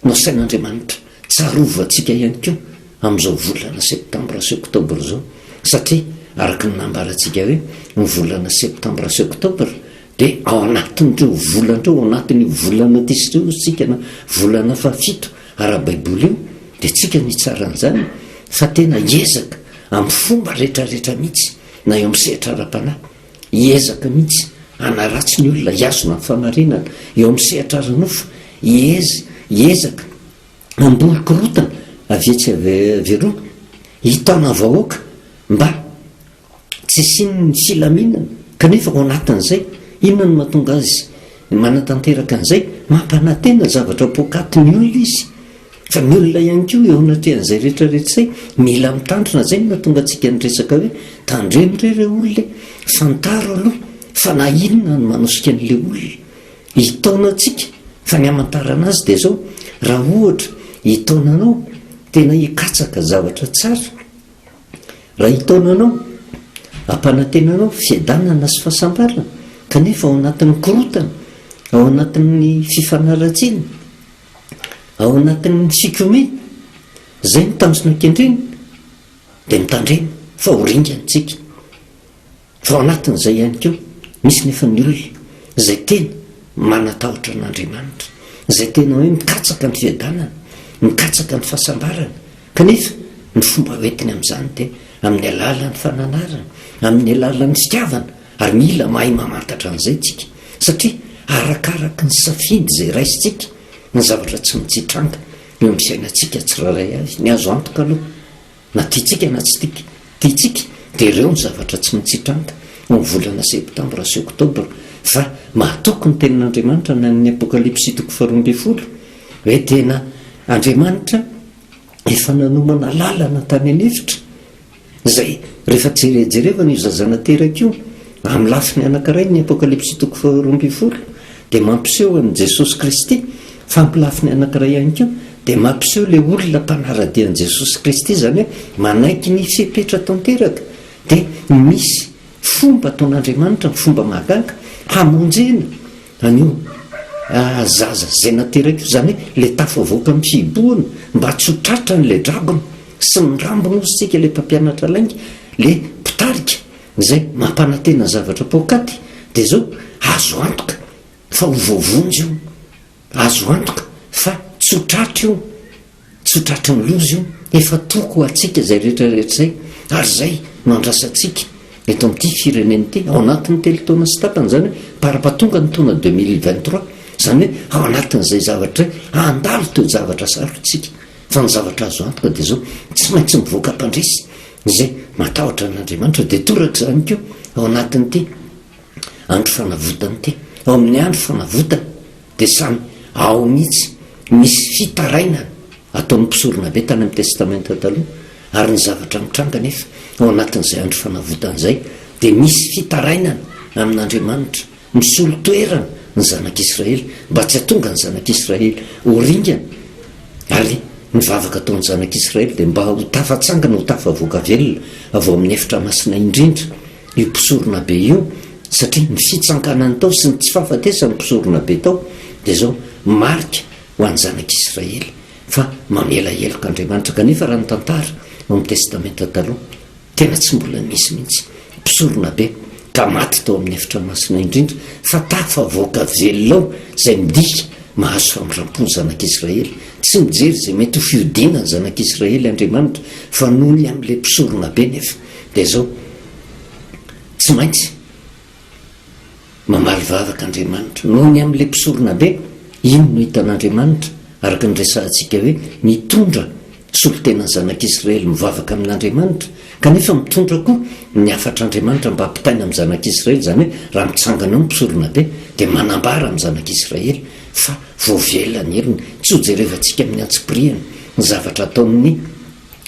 no asain'Andriamanitra tsarovantsika ihany koa amin'izao volana septambra sy oktobra izao, satria araka ny nambarantsika hoe ny volana septambra sy oktobra dia ao anatin'ireo volana ireo, ao anatin'io volana tisry io isika na volana fahafito ara-baiboly io, dia tsika no hitsara an'izany fa tena hiezaka amin'ny fomba rehetrarehetra mihitsy na eo amin'ny sehatra ara-panahy, hiezaka mihitsy hanaratsy ny olona, hihazona ny fahamarinana, eo amin'ny sehatra ara-nofo, hiez, hiezaka hamboly korontana avy etsy avy eroa, hitaona vahoaka mba tsy hisian'ny filaminana, kanefa ao anatin'izay, inona no mahatonga azy manatanteraka an'izay? Mampanantena zavatra poakaty ny olona izy, fa ny olona ihany koa eo anatrehan'izay rehetra rehetra izay, mila mitandrina, izay no nahatonga antsika niresaka hoe tandremo re ireo olona e, fantaro aloha fa na inona no manosika an'ilay olona hitaona antsika, fa ny hamantarana azy dia izao, raha ohatra hitaona anao, tena hikatsaka zavatra tsara, Raha hitaona anao, hampanantena anao fiadanana sy fahasambarana, kanefa ao anatin'ny korontana, ao anatin'ny fifanaratsiana, ao anatin'ny fikomiana, izay no tanjona kendrena, dia mitandrema fa ho ringana isika. Fa ao anatin'izay ihany koa, misy nefa ny olona izay tena manatahotra an'Andriamanitra, izay tena hoe mikatsaka ny fiadanana, mikatsaka ny fahasambarana, kanefa ny fomba hoentiny amin'izany dia amin'ny alalan'ny fananarana, amin'ny alalan'ny fitiavana, ary mila mahay mamantatra an'izay isika, satria arakaraky ny safidy izay raisintsika ny zavatra tsy maintsy hitranga eo amin'ny fiainantsika tsirairay avy. Ny azo antoka aloha Na tiantsika na tsy tiantsika dia ireo ny zavatra tsy maintsy hitranga ao amin'ny volana septambra sy oktobra fa mahatoky ny tenin'Andriamanitra ny amin'ny Apokalypsy toko faharoambinifolo hoe tena Andriamanitra efa nanomana lalana tany an'efitra izay rehefa jerejerevana io zaza nateraka io amin'ny lafiny anankiray ny Apokalypsy toko faharoambinifolo dia mampiseho an'i Jesosy Kristy fa amin'ny lafiny anankiray ihany koa dia mampiseho ilay olona mpanara-dia an'i Jesosy Kristy, izany hoe manaiky ny fepetra tanteraka, dia misy fomba ataon'Andriamanitra, fomba mahagaga, hamonjena an'io zaza izay nateraka io, izany hoe ilay tafavoaka amin'ny fihibohana, mba tsy ho tratran'ilay dragona sy ny rambony hozy isika, ilay mpampianatra lainga, ilay mpitarika izay mampanantena zavatra poakaty, dia izao azo antoka fa ho voavonjy io. Azo antoka fa tsy ho tratra io, tsy ho tratry ny loza io, efa toko ho antsika izay rehetra rehetra izay, ary izay no andrasantsika eto amin'ity firenena ity, ao anatin'ny telo taona sy tapany, izany hoe parapatonga ny taona 2023, izany hoe ao anatin'izay zavatra izay, handalo toe-javatra sarotra isika, fa ny zavatra azo antoka dia izao, tsy maintsy mivoaka mpandresy izay matahotra an'Andriamanitra, dia toraka izany koa ao anatin'ity andro fanavotana ity. Ao amin'ny andro fanavotana dia samy ao mihitsy misy fitarainana ataon'ny mpisoronabe tany amin'ny Testamenta Taloha, ary ny zavatra mitranga anefa ao anatin'izay andro fanavotana izay dia misy fitarainana amin'Andriamanitra misolo toerana ny zanak'Israely mba tsy hahatonga ny zanak'Israely ho ringana, ary ny vavaka ataon'ny zanak'Israely dia mba ho tafatsangana ho tafavoaka velona avy ao amin'ny efitra masina indrindra. io mpisoronabe io satria ny fitsanganany tao sy ny tsy fahafatesan'ny mpisoronabe tao dia izao marika ho an'ny zanak'Israely fa mamela heloka Andriamanitra kanefa raha ny tantara ao amin'ny testamenta taloha tena tsy mbola nisy mihitsy mpisoronabe ka maty tao amin'ny efitra masina indrindra fa tafavoaka velona ao izay midika mahazo famindram-po ny zanak'Israely tsy mijery izay mety ho fihodinan'ny zanak'Israely Andriamanitra fa noho ny amin'ilay mpisoronabe nefa Dia izao, tsy maintsy mamaly vavaka Andriamanitra. Noho ny amin'ilay mpisoronabe, iny no hitan'Andriamanitra, araka ny resahantsika hoe mitondra solontenan'ny zanak'Israely mivavaka amin'Andriamanitra, kanefa mitondra koa ny hafatr'Andriamanitra mba hampitaina amin'ny zanak'Israely, izany hoe raha mitsangana eo ny mpisoronabe dia manambara amin'ny zanak'Israely fa voavela ny helony. Tsy hojerevantsika amin'ny antsipiriany ny zavatra ataon'ny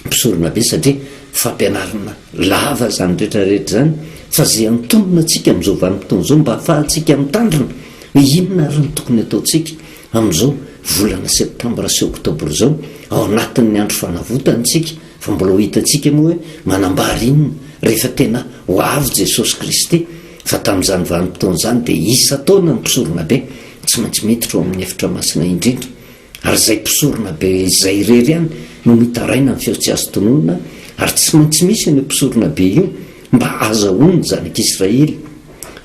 mpisoronabe satria fampianarana lava izany rehetra rehetra izany fa izay antonona antsika amin'izao vanim-potoana izao mba ahafahantsika mitandrina hoe inona ary no tokony ataontsika amin'izao volana septambra sy oktobra izao ao anatin'ny andro fanavotana isika fa mbola ho hitantsika moa hoe manambara inona rehefa tena ho avy Jesosy Kristy fa tamin'izany vanim-potoana izany dia isan-taona ny mpisoronabe. tsy maintsy miditra ao amin'ny efitra masina indrindra, ary izay mpisorona be izay irery ihany no mitaraina amin'ny feo tsy azo tononina, ary tsy maintsy misy an'io mpisorona be io mba hahazahoan'ny zanak'Israely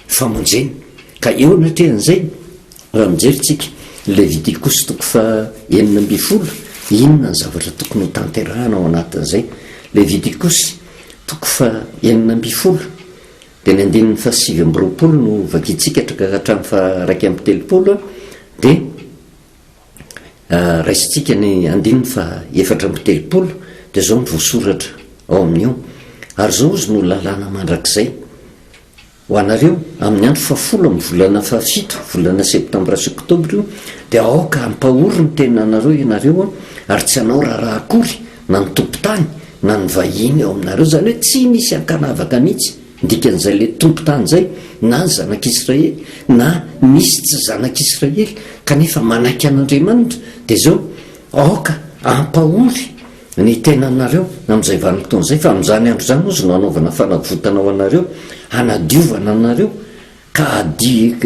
famonjena. Ka eo anatrehan'izay, raha mijery tsika Levitikosy toko faha 16, inona ny zavatra tokony ho tanterahana ao anatin'izay? Levitikosy toko faha 16. Dia ny andininy faha 29 no vakintsika ka hatramin'ny faha 31 dia raisintsika ny andininy faha 34 dia izao no voasoratra ao amin'io, Ary izao ozy no lalàna mandrakizay ho anareo, amin'ny andro fahafolo amin'ny volana fahafito, volana septambra sy oktobra io, dia aoka hampahory ny tenanareo ianareo ary tsy hanao raharaha akory na ny tompon-tany na ny vahiny eo aminareo, izany hoe tsy misy ankanavaka mihitsy, ny dikan'izay ilay tompon-tany izay na ny zanak'Israely na misy tsy zanak'Israely kanefa manaiky an'Andriamanitra, dia izao, aoka hampahory ny tenanareo amin'izay vanim-potoana izay, fa amin'izany andro izany hozy no hanaovana fanavotana ho anareo, hanadiovana anareo, Ka hadio,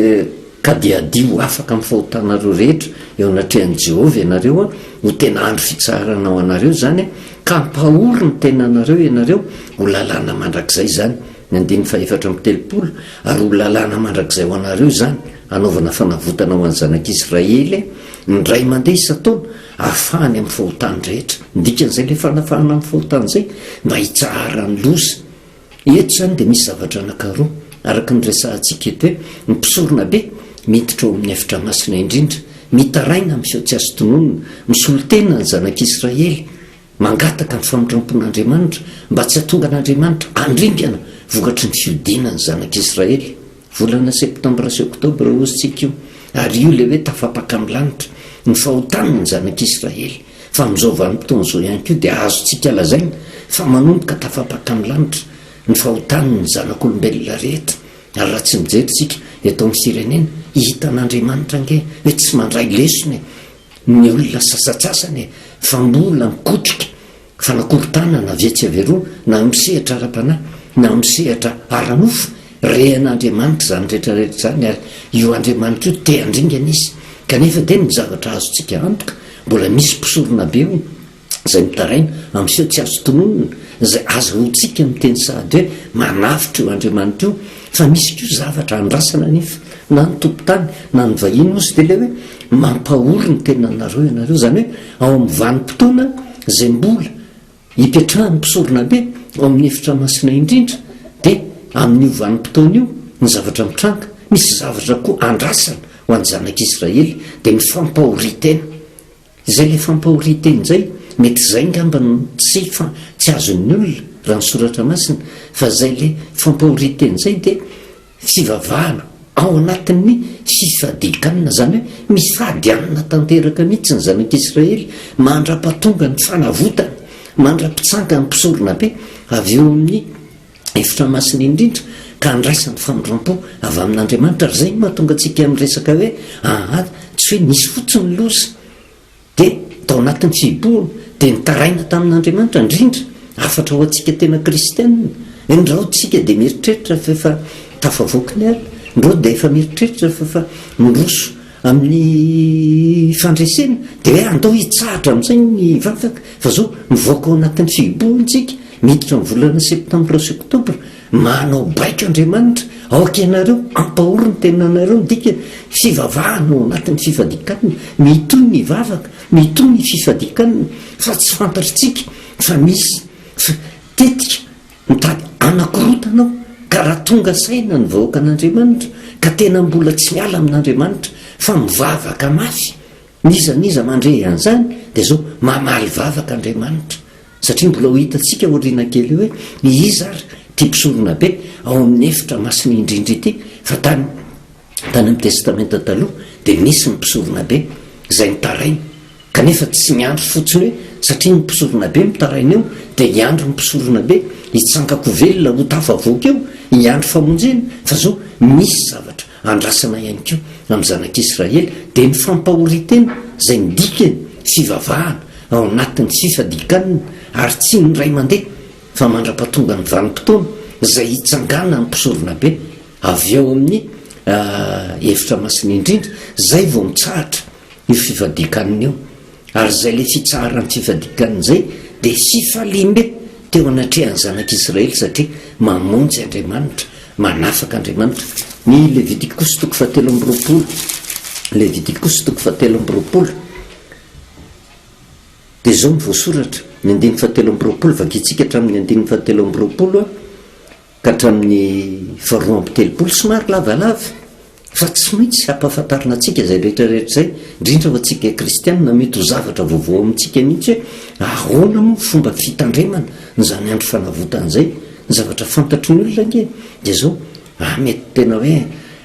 ka dia hadio ho afaka amin'ny fahotanareo rehetra eo anatrehan'i Jehovah ianareo, ho tena andro fitsaharana ho anareo izany, ka hampahory ny tenanareo ianareo, ho lalàna mandrakizay izany. Ny andininy fahefatra amby 30, Ary ho lalàna mandrakizay ho anareo izany, hanaovana fanavotana ho an'ny zanak'Israely indray mandeha isan-taona, hahafahany amin'ny fahotany rehetra. Ny dikan'izay ilay fanafahana amin'ny fahotana izay, mba hitsaharan'ny loza. Eto izany dia misy zavatra anankiroa, araka ny resahantsika eto hoe, ny mpisoronabe miditra ao amin'ny efitra masina indrindra, mitaraina amin'ny feo tsy azo tononina, misolo tena ny zanak'Israely, mangataka ny famindrampon'Andriamanitra mba tsy hahatonga an'Andriamanitra handringana vokatry ny fiodinan'ny zanak'Israely. Volana septambra sy oktobra hozy tsika io, ary io ilay hoe tafapaka amin'ny lanitra, ny fahotan'ny zanak'Israely. Fa amin'izao vanim-potoana izao ihany koa dia azontsika lazaina fa manomboka tafapaka amin'ny lanitra ny fahotan'ny zanak'olombelona rehetra, ary raha tsy mijery isika eto amin'ny firenena, hitan'Andriamanitra ange hoe tsy mandray lesona e, ny olona sasantsasany e, fa mbola mikotrika fanakorontanana avy etsy avy eroa na amin'ny sehatra ara-panahy na amin'ny sehatra ara-nofo, rehan'Andriamanitra izany rehetra rehetra izany ary io Andriamanitra io te handringana izy, kanefa dia ny zavatra azontsika antoka mbola misy mpisoronabe hono izay mitaraina amin'ny feo tsy azo tononina izay azahoantsika miteny sahady hoe manavotra io Andriamanitra io fa misy koa zavatra andrasana anefa na ny tompon-tany na ny vahiny hozy dia ilay hoe mampahory ny tenanareo ianareo izany hoe ao amin'ny vanim-potoana izay mbola ipetrahan'ny mpisoronabe ao amin'ny efitra masina indrindra dia amin'io vanim-potoana io ny zavatra mitranga misy zavatra koa andrasana ho an'ny zanak'Israely dia ny fampahorian-tena Izay ilay fampahorian-tena izay, mety izay angamba no tsy fa tsy azon'ny olona raha ny soratra masina, fa izay ilay fampahorian-tena izay dia fivavahana ao anatin'ny fifadian-kanina, izany hoe mifady hanina tanteraka mihitsy ny zanak'Israely mandra-pahatonga ny fanavotana, mandra-pitsangan'ny mpisoronabe avy eo amin'ny efitra masina indrindra ka handraisany famindrampo avy amin'Andriamanitra ary izay no mahatonga antsika miresaka hoe aa tsy hoe nisy fotsiny loza dia tao anatin'ny fihibohana dia nitaraina tamin'Andriamanitra indrindra hafatra ho antsika tena kristianina indrao tsika dia mieritreritra fa efa tafavoaka ny alina indrao dia efa mieritreritra fa efa miroso amin'ny fandresena dia hoe andao hitsahatra amin'izay ny vavaka fa zao mivoaka ao anatin'ny fihibohana tsika Miditra ny volana septambra sy oktobra, manao baiko Andriamanitra, aoka ianareo hampahory ny tenanareo, ny dikany, fivavahana ao anatin'ny fifadian-kanina, mitohy ny vavaka, mitohy ny fifadian-kanina, fa tsy fantatritsika fa misy tetika mitady hanakorotana ao, ka raha tonga saina ny vahoakan'Andriamanitra, ka tena mbola tsy miala amin'Andriamanitra, fa mivavaka mafy, n'iza n'iza mandre an'izany, dia izao, mamaly vavaka Andriamanitra. Satria mbola ho hitantsika aoriana kely eo hoe iza ary ity mpisoronabe ao amin'ny efitra masina indrindra ity, fa tany tany amin'ny Testamenta Taloha dia nisy ny mpisoronabe izay nitaraina, kanefa tsy niandry fotsiny hoe satria ny mpisoronabe mitaraina eo dia hiandry ny mpisoronabe hitsangan-ko velona ho tafavoaka eo, hiandry famonjena, fa izao misy zavatra andrasana ihany koa amin'ny zanak'Israely dia ny fampahorian-tena izay ny dikany fivavahana ao anatin'ny fifadian-kanina ary tsy indray mandeha fa mandra-pahatonga ny vanim-potoana izay hitsanganan'ny mpisoronabe avy ao amin'ny. Efitra Masina Indrindra, izay vao mitsahatra io fifadian-kanina io. Ary izay ilay fitsaharan'ny fifadian-kanina izay dia fifaliam-be teo anatrehan'ny zanak'Israely satria mamonjy Andriamanitra, manafaka Andriamanitra. Ny Levitikosy toko fahatelo amby roapolo, Levitikosy toko fahatelo amby roapolo, dia izao no voasoratra, ny andininy fahatelo amby roapolo, vakintsika hatramin'ny andininy fahatelo amby roapolo ka hatramin'ny faharoa amby telopolo, somary lavalava, fa tsy maintsy hampahafantarina antsika izay rehetra rehetra izay, indrindra ho antsika kristiana, mety ho zavatra vaovao amintsika mihitsy hoe ahoana moa ny fomba fitandremana an'izany andro fanavotana izay. Ny zavatra fantatry ny olona ange dia izao, ah mety tena hoe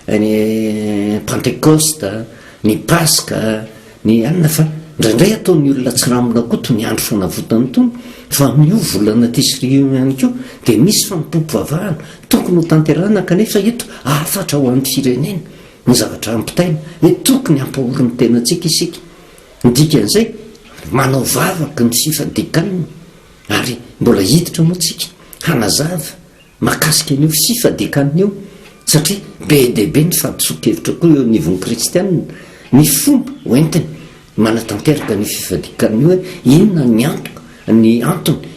ny Pantekosta, ny Paska, Ny alina fa indraindray ataon'ny olona tsirambina koa toy ny andro fanavotana itony fa amin'io volana Tisri io ihany koa dia misy fanompoam-pivavahana tokony ho tanterahina kanefa eto hafatra ho an'ny firenena ny zavatra ampitaina hoe tokony hampahory ny tenantsika isika. Ny dikan'izay manao vavaka ny fifadian-kanina ary mbola hiditra moa tsika hanazava Mahakasika an'io fifadian-kanina io, satria be dia be ny fahadisoan-kevitra koa eo anivon'ny kristiana, ny fomba hoentiny manatanteraka an'io fifadian-kanina io hoe inona ny antoka, ny antony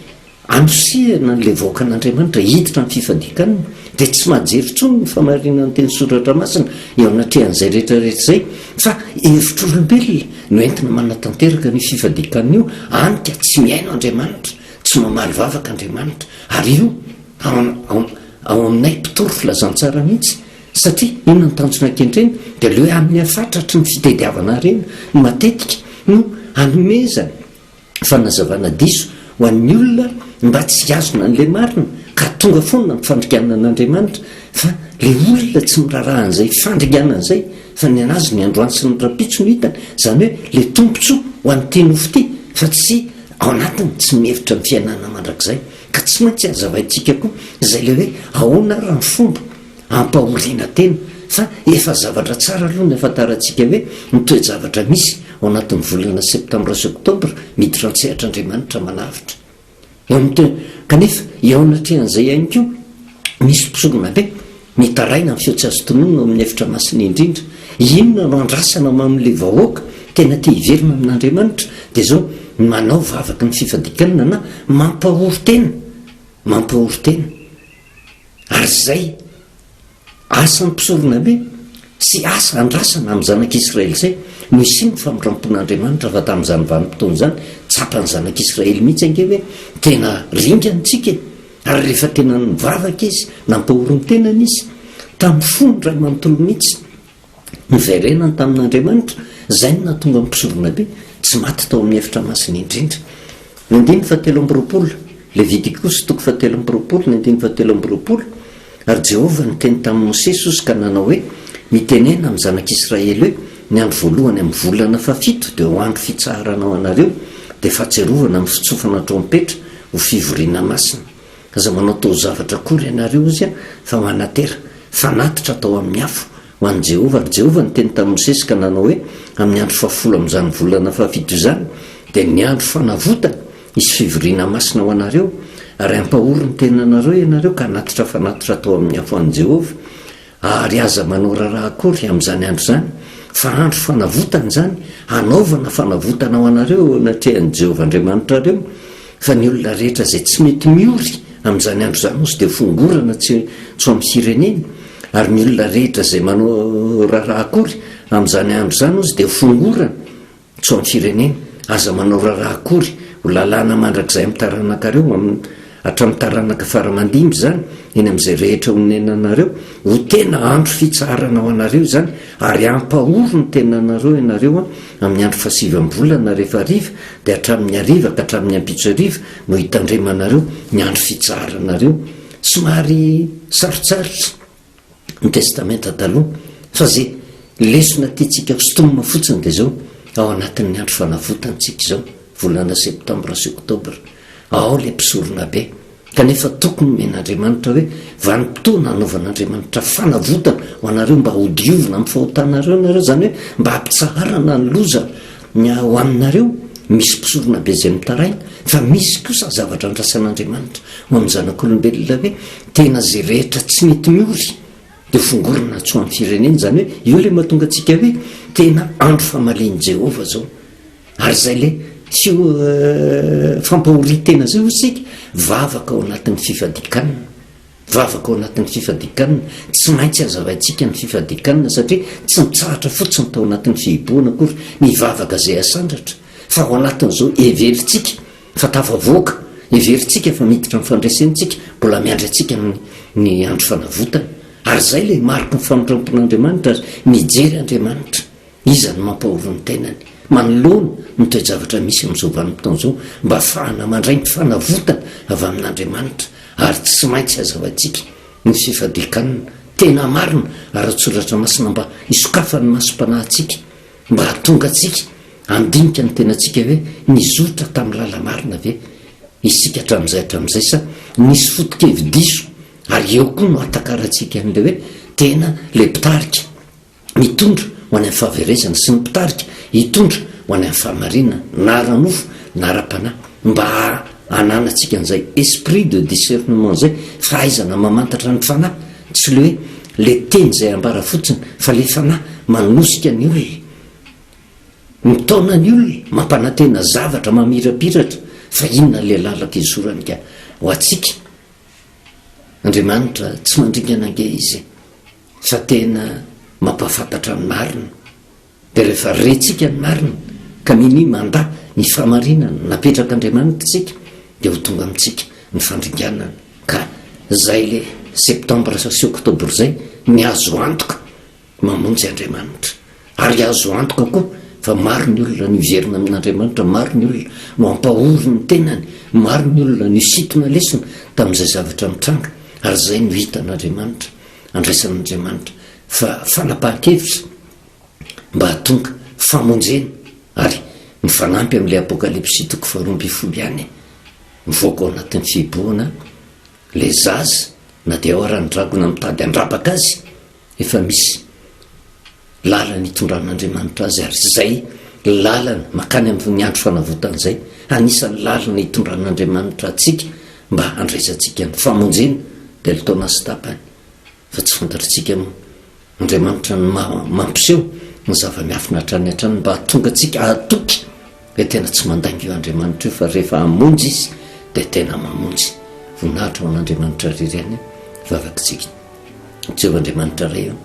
anosehana an'ilay vahoakan'Andriamanitra hiditra amin'ny fifadian-kanina, dia tsy mahajery intsony ny famarinan'ny teny soratra masina eo anatrehan'izay rehetra rehetra izay, fa hevitr'olombelona no entina manatanteraka an'io fifadian-kanina io, hany ka tsy mihaino Andriamanitra, tsy mamaly vavaka Andriamanitra. Ary io ao ao aminay mpitory filazantsara mihitsy satria inona ny tanjona kendrena dia le hoe amin'ny hafatratry ny fitediavana harena no matetika no anomezana fanazavana diso ho an'ny olona mba tsy hihazona an'ilay marina ka tonga foana ny fandringanana an'Andriamanitra fa le olona tsy miraharaha an'izay fandringanana izay fa ny an'azy ny androany sy ny rahampitso no hitany izany hoe le tombontsoa ho an'ity nofo ity fa tsy Ao anatiny tsy mihevitra ny fiainana mandrakizay ka tsy maintsy hazavaintsika koa izay ilay hoe ahoana ary ny fomba hampahoriana tena fa efa zavatra tsara aloha ny ahafantarantsika hoe ny toe-javatra misy ao anatin'ny volana septambra sy oktobra miditra an-tsehatra Andriamanitra manavotra eo amin'ny toe kanefa eo anatrehan'izay ihany koa Misy mpisorona be mitaraina amin'ny feo tsy azo tononina ao amin'ny efitra masina indrindra. Inona no andrasana ho amin'ilay vahoaka tena te hiverina amin'Andriamanitra? Dia izao, ny manao vavaky ny fifadian-kanina na mampahory tena, mampahory tena. Ary izay. Asan'ny mpisoronabe sy asa andrasana amin'ny zanak'Israely izay no hisian'ny famindram-pon'Andriamanitra fa tamin'izany vanim-potoana izany tsapan'ny zanak'Israely mihitsy ange hoe tena ringana isika e! ary rehefa tena nivavaka izy, nampahory ny tenany izy tamin'ny fony iray manontolo mihitsy. Niverenany tamin'Andriamanitra, izay no nahatonga ny mpisoronabe tsy maty tao amin'ny efitra masina indrindra. Ny andininy fahatelo amby roapolo, Levitikosy toko fahatelo amby roapolo, ny andininy fahatelo amby roapolo, Ary Jehovah niteny tamin'i Mosesy ozy ka nanao hoe, Mitenena amin'ny zanak'Israely hoe, Ny andro voalohany amin'ny volana fahafito dia ho andro fitsaharana ho anareo, dia fahatsiarovana amin'ny fitsofana trompetra ho fivoriana masina. Aza manao taozavatra akory ianareo, hozy aho, fa manatera fanatitra atao amin'ny afo ho an'i Jehovah. Ary Jehovah niteny tamin'i Mosesy ka nanao hoe, Amin'ny andro fahafolo amin'izany volana fahafito izany, dia ny andro fanavotana, hisy fivoriana masina ho anareo, ary hampahory ny tenanareo ianareo ka hanatitra fanatitra atao amin'ny afo an'i Jehovah. Ary aza manao raharaha akory amin'izany andro izany, fa andro fanavotana izany, hanaovana fanavotana ho anareo eo anatrehan'i Jehovah Andriamanitrareo. Fa ny olona rehetra izay tsy mety miory amin'izany andro izany hozy dia hofongorana tsy tsy ho amin'ny fireneny, ary ny olona rehetra izay manao raharaha akory amin'izany andro izany hozy dia hofongorana tsy ho amin'ny fireneny. Aza manao raharaha akory, ho lalàna mandrakizay amin'ny taranakareo, amin'ny, hatramin'ny taranaka fara aman-dimby izany, eny amin'izay rehetra honenanareo. Ho tena andro fitsaharana ho anareo izany, ary hampahory ny tenanareo ianareo amin'ny andro fahasivy amin'ny volana rehefa hariva, dia hatramin'ny hariva ka hatramin'ny ampitso hariva no hitandremanareo ny andro fitsaharanareo. Somary sarotsarotra ny Testamenta Taloha, fa ze lesona tiantsika hosintomina fotsiny dia izao, ao anatin'ny andro fanavotana tsika izao, volana septambra sy oktobra, ao ilay mpisoronabe, kanefa tokony nomen'Andriamanitra hoe vanim-potoana hanaovan'Andriamanitra fanavotana ho anareo mba hodiovina amin'ny fahotanareo nareo, izany hoe mba hampitsaharana ny loza ho aminareo, misy mpisoronabe izay mitaraina, fa misy kosa zavatra andrasan'Andriamanitra ho amin'ny zanak'olombelona hoe tena izay rehetra tsy mety miory. Dia fongorina tsy ho an'ny firenena, izany hoe io ilay mahatonga antsika hoe tena andro famalian'i Jehovah izao. Ary izay ilay tsy fampahorian-tena izay hoy isika, vavaka ao anatin'ny fifadian-kanina. Vavaka ao anatin'ny fifadian-kanina. Tsy maintsy hazavaintsika ny fifadian-kanina satria tsy mitsahatra fotsiny tao anatin'ny fihibohana akory ny vavaka izay asandratra fa ao anatin'izao heverintsika fa tafavoaka, heverintsika fa miditra amin'ny fandresena isika, mbola miandry antsika ny ny andro fanavotana. Ary izay ilay mariky ny famindrampon'Andriamanitra ary mijery Andriamanitra. Iza no mampahory ny tenany manoloana ny toe-javatra misy amin'izao vanim-potoana izao mba hahafahana mandray ny fanavotana avy amin'Andriamanitra ary tsy maintsy hazavaintsika ny fifadian-kanina tena marina ara-tsoratra masina mba hisokafan'ny masom-panahintsika mba hahatonga antsika handinika ny tenantsika hoe nizotra tamin'ny lala-marina ve isika hatramin'izay hatramin'izay sa nisy foto-kevi-diso ary eo koa no hahatakarantsika an'ilay hoe tena ilay mpitarika mitondra ho any amin'ny fahaverezana sy ny mpitarika hitondra ho any amin'ny fahamarinana na ara-nofo na ara-panahy mba hananantsika an'izay esprit de discernement izay, fahaizana mamantatra ny fanahy, tsy le hoe le teny izay ambara fotsiny fa le fanahy manosika ny olona, mitaona ny olona, mampanantena zavatra mamirapiratra fa inona le lalan-kizorany ka ho antsika? Andriamanitra tsy mandringana ange Izy e! Fa tena mampahafantatra ny marina. Dia rehefa rentsika ny marina ka minia mandà ny fahamarinana napetrak'Andriamanitra isika dia ho tonga amintsika ny fandringanana. Ka izay le septembre sy octobre izay ny azo antoka mamonjy Andriamanitra. Ary azo antoka koa fa maro ny olona no hiverina amin'Andriamanitra, maro ny olona no hampahory ny tenany, maro ny olona no hisintona lesona tamin'izay zavatra mitranga, ary izay no hitan'Andriamanitra, andraisan'Andriamanitra fa fanapahan-kevitra mba hahatonga famonjena, ary mifanampy amin'ilay Apokalypsy toko faharoa ambin'ny folo ihany, mivoaka ao anatin'ny fihibohana ilay zaza, na dia ao ara ny dragona mitady handrapaka azy, Efa misy lalana itondran'Andriamanitra azy ary izay lalana mankany amin'ny andro fanavotana izay, anisan'ny lalana itondran'Andriamanitra antsika mba handraisantsika ny famonjena telo taona sy tapany fa tsy fantatritsika moa. Andriamanitra no mampiseho ny zava-miafina hatrany hatrany mba hahatonga antsika hahatoky hoe tena tsy mandainga io Andriamanitra io fa rehefa hamonjy Izy dia tena mamonjy. Voninahitra ho an'Andriamanitra irery ihany vavakitsika. Jehovah Andriamanitra Ray ô,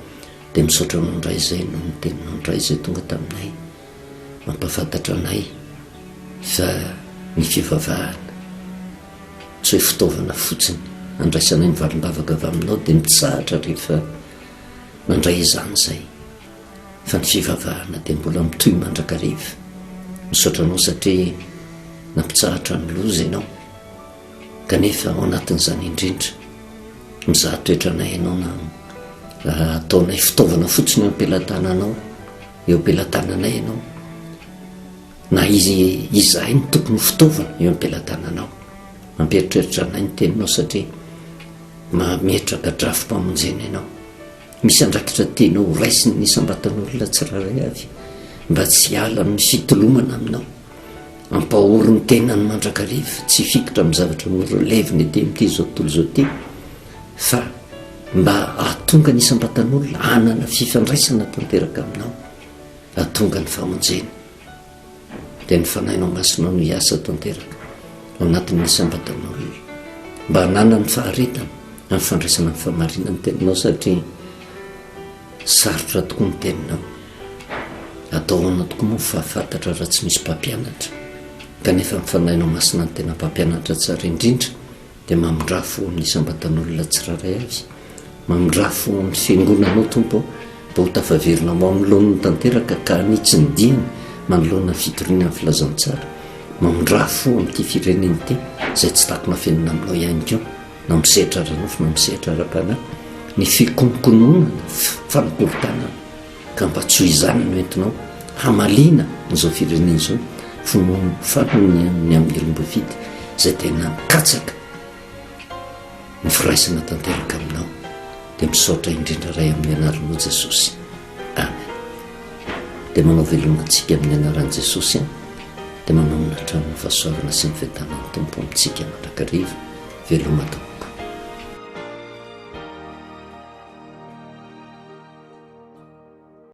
dia misaotra Anao indray izay noho ny Teninao indray izay tonga taminay, mampahafantatra anay fa ny fivavahana tsy hoe fitaovana fotsiny andraisanay ny valim-bavaka avy Aminao dia mitsahatra rehefa nandray izany izay, fa ny fivavahana dia mbola mitohy mandrakariva. Misaotra Anao satria nampitsahatra ny loza Ianao. Kanefa ao anatin'izany indrindra, mizaha toetra anay ianao na ataonay fitaovana fotsiny eo am-pelatananao, eo am-pelatananay ianao, na izy izahay no tokony ho fitaovana eo am-pelatananao. Mampieritreritra anay ny teninao satria mametraka drafi-pamonjena ianao. Misy andraikitra tianao ho raisin'ny isam-batan'olona tsirairay avy mba tsy hiala amin'ny fitolomana aminao. Ampahory ny tenany mandrakariva, tsy hifikitra amin'ny zavatra mora levona ety amin'ity izao tontolo izao ity, fa mba hahatonga ny isam-batan'olona hanana fifandraisana tanteraka aminao, hahatonga ny famonjena. Dia ny Fanahinao Masina no hiasa tanteraka ao anatin'ny isam-batan'olona, mba hananany faharetana amin'ny fandraisana ny fahamarinan'ny teninao, satria Sarotra tokoa ny teninao. Atao ahoana tokoa moa ny fahafantatra raha tsy misy mpampianatra? Kanefa ny Fanahinao Masina no tena mpampianatra tsara indrindra, dia mamindrà fo amin'ny isam-batan'olona tsirairay avy. Mamindrà fo amin'ny Fiangonanao, Tompo ô, mba ho tafaverina ho amin'ny laoniny tanteraka ka hanitsy ny diany manoloana ny fitoriana ny filazantsara. Mamindrà fo amin'ity firenena ity izay tsy takona afenina aminao ihany koa. na amin'ny sehatra ara-nofo na amin'ny sehatra ara-panahy, ny fikononkononana, fanakorontanana, ka mba tsy ho izany no entinao hamaliana an'izao firenena izao, finoany ny amin'ny olom-boafidy izay tena mikatsaka ny firaisana tanteraka aminao, dia misaotra indrindra Ray amin'ny anaranao Jesosy. Amen. Dia manao veloma antsika amin'ny anaran'i Jesosy an, dia manonona hatrany ny fahasoavana sy ny fiadanan'ny Tompo amintsika mandrakariva. Veloma tompoko.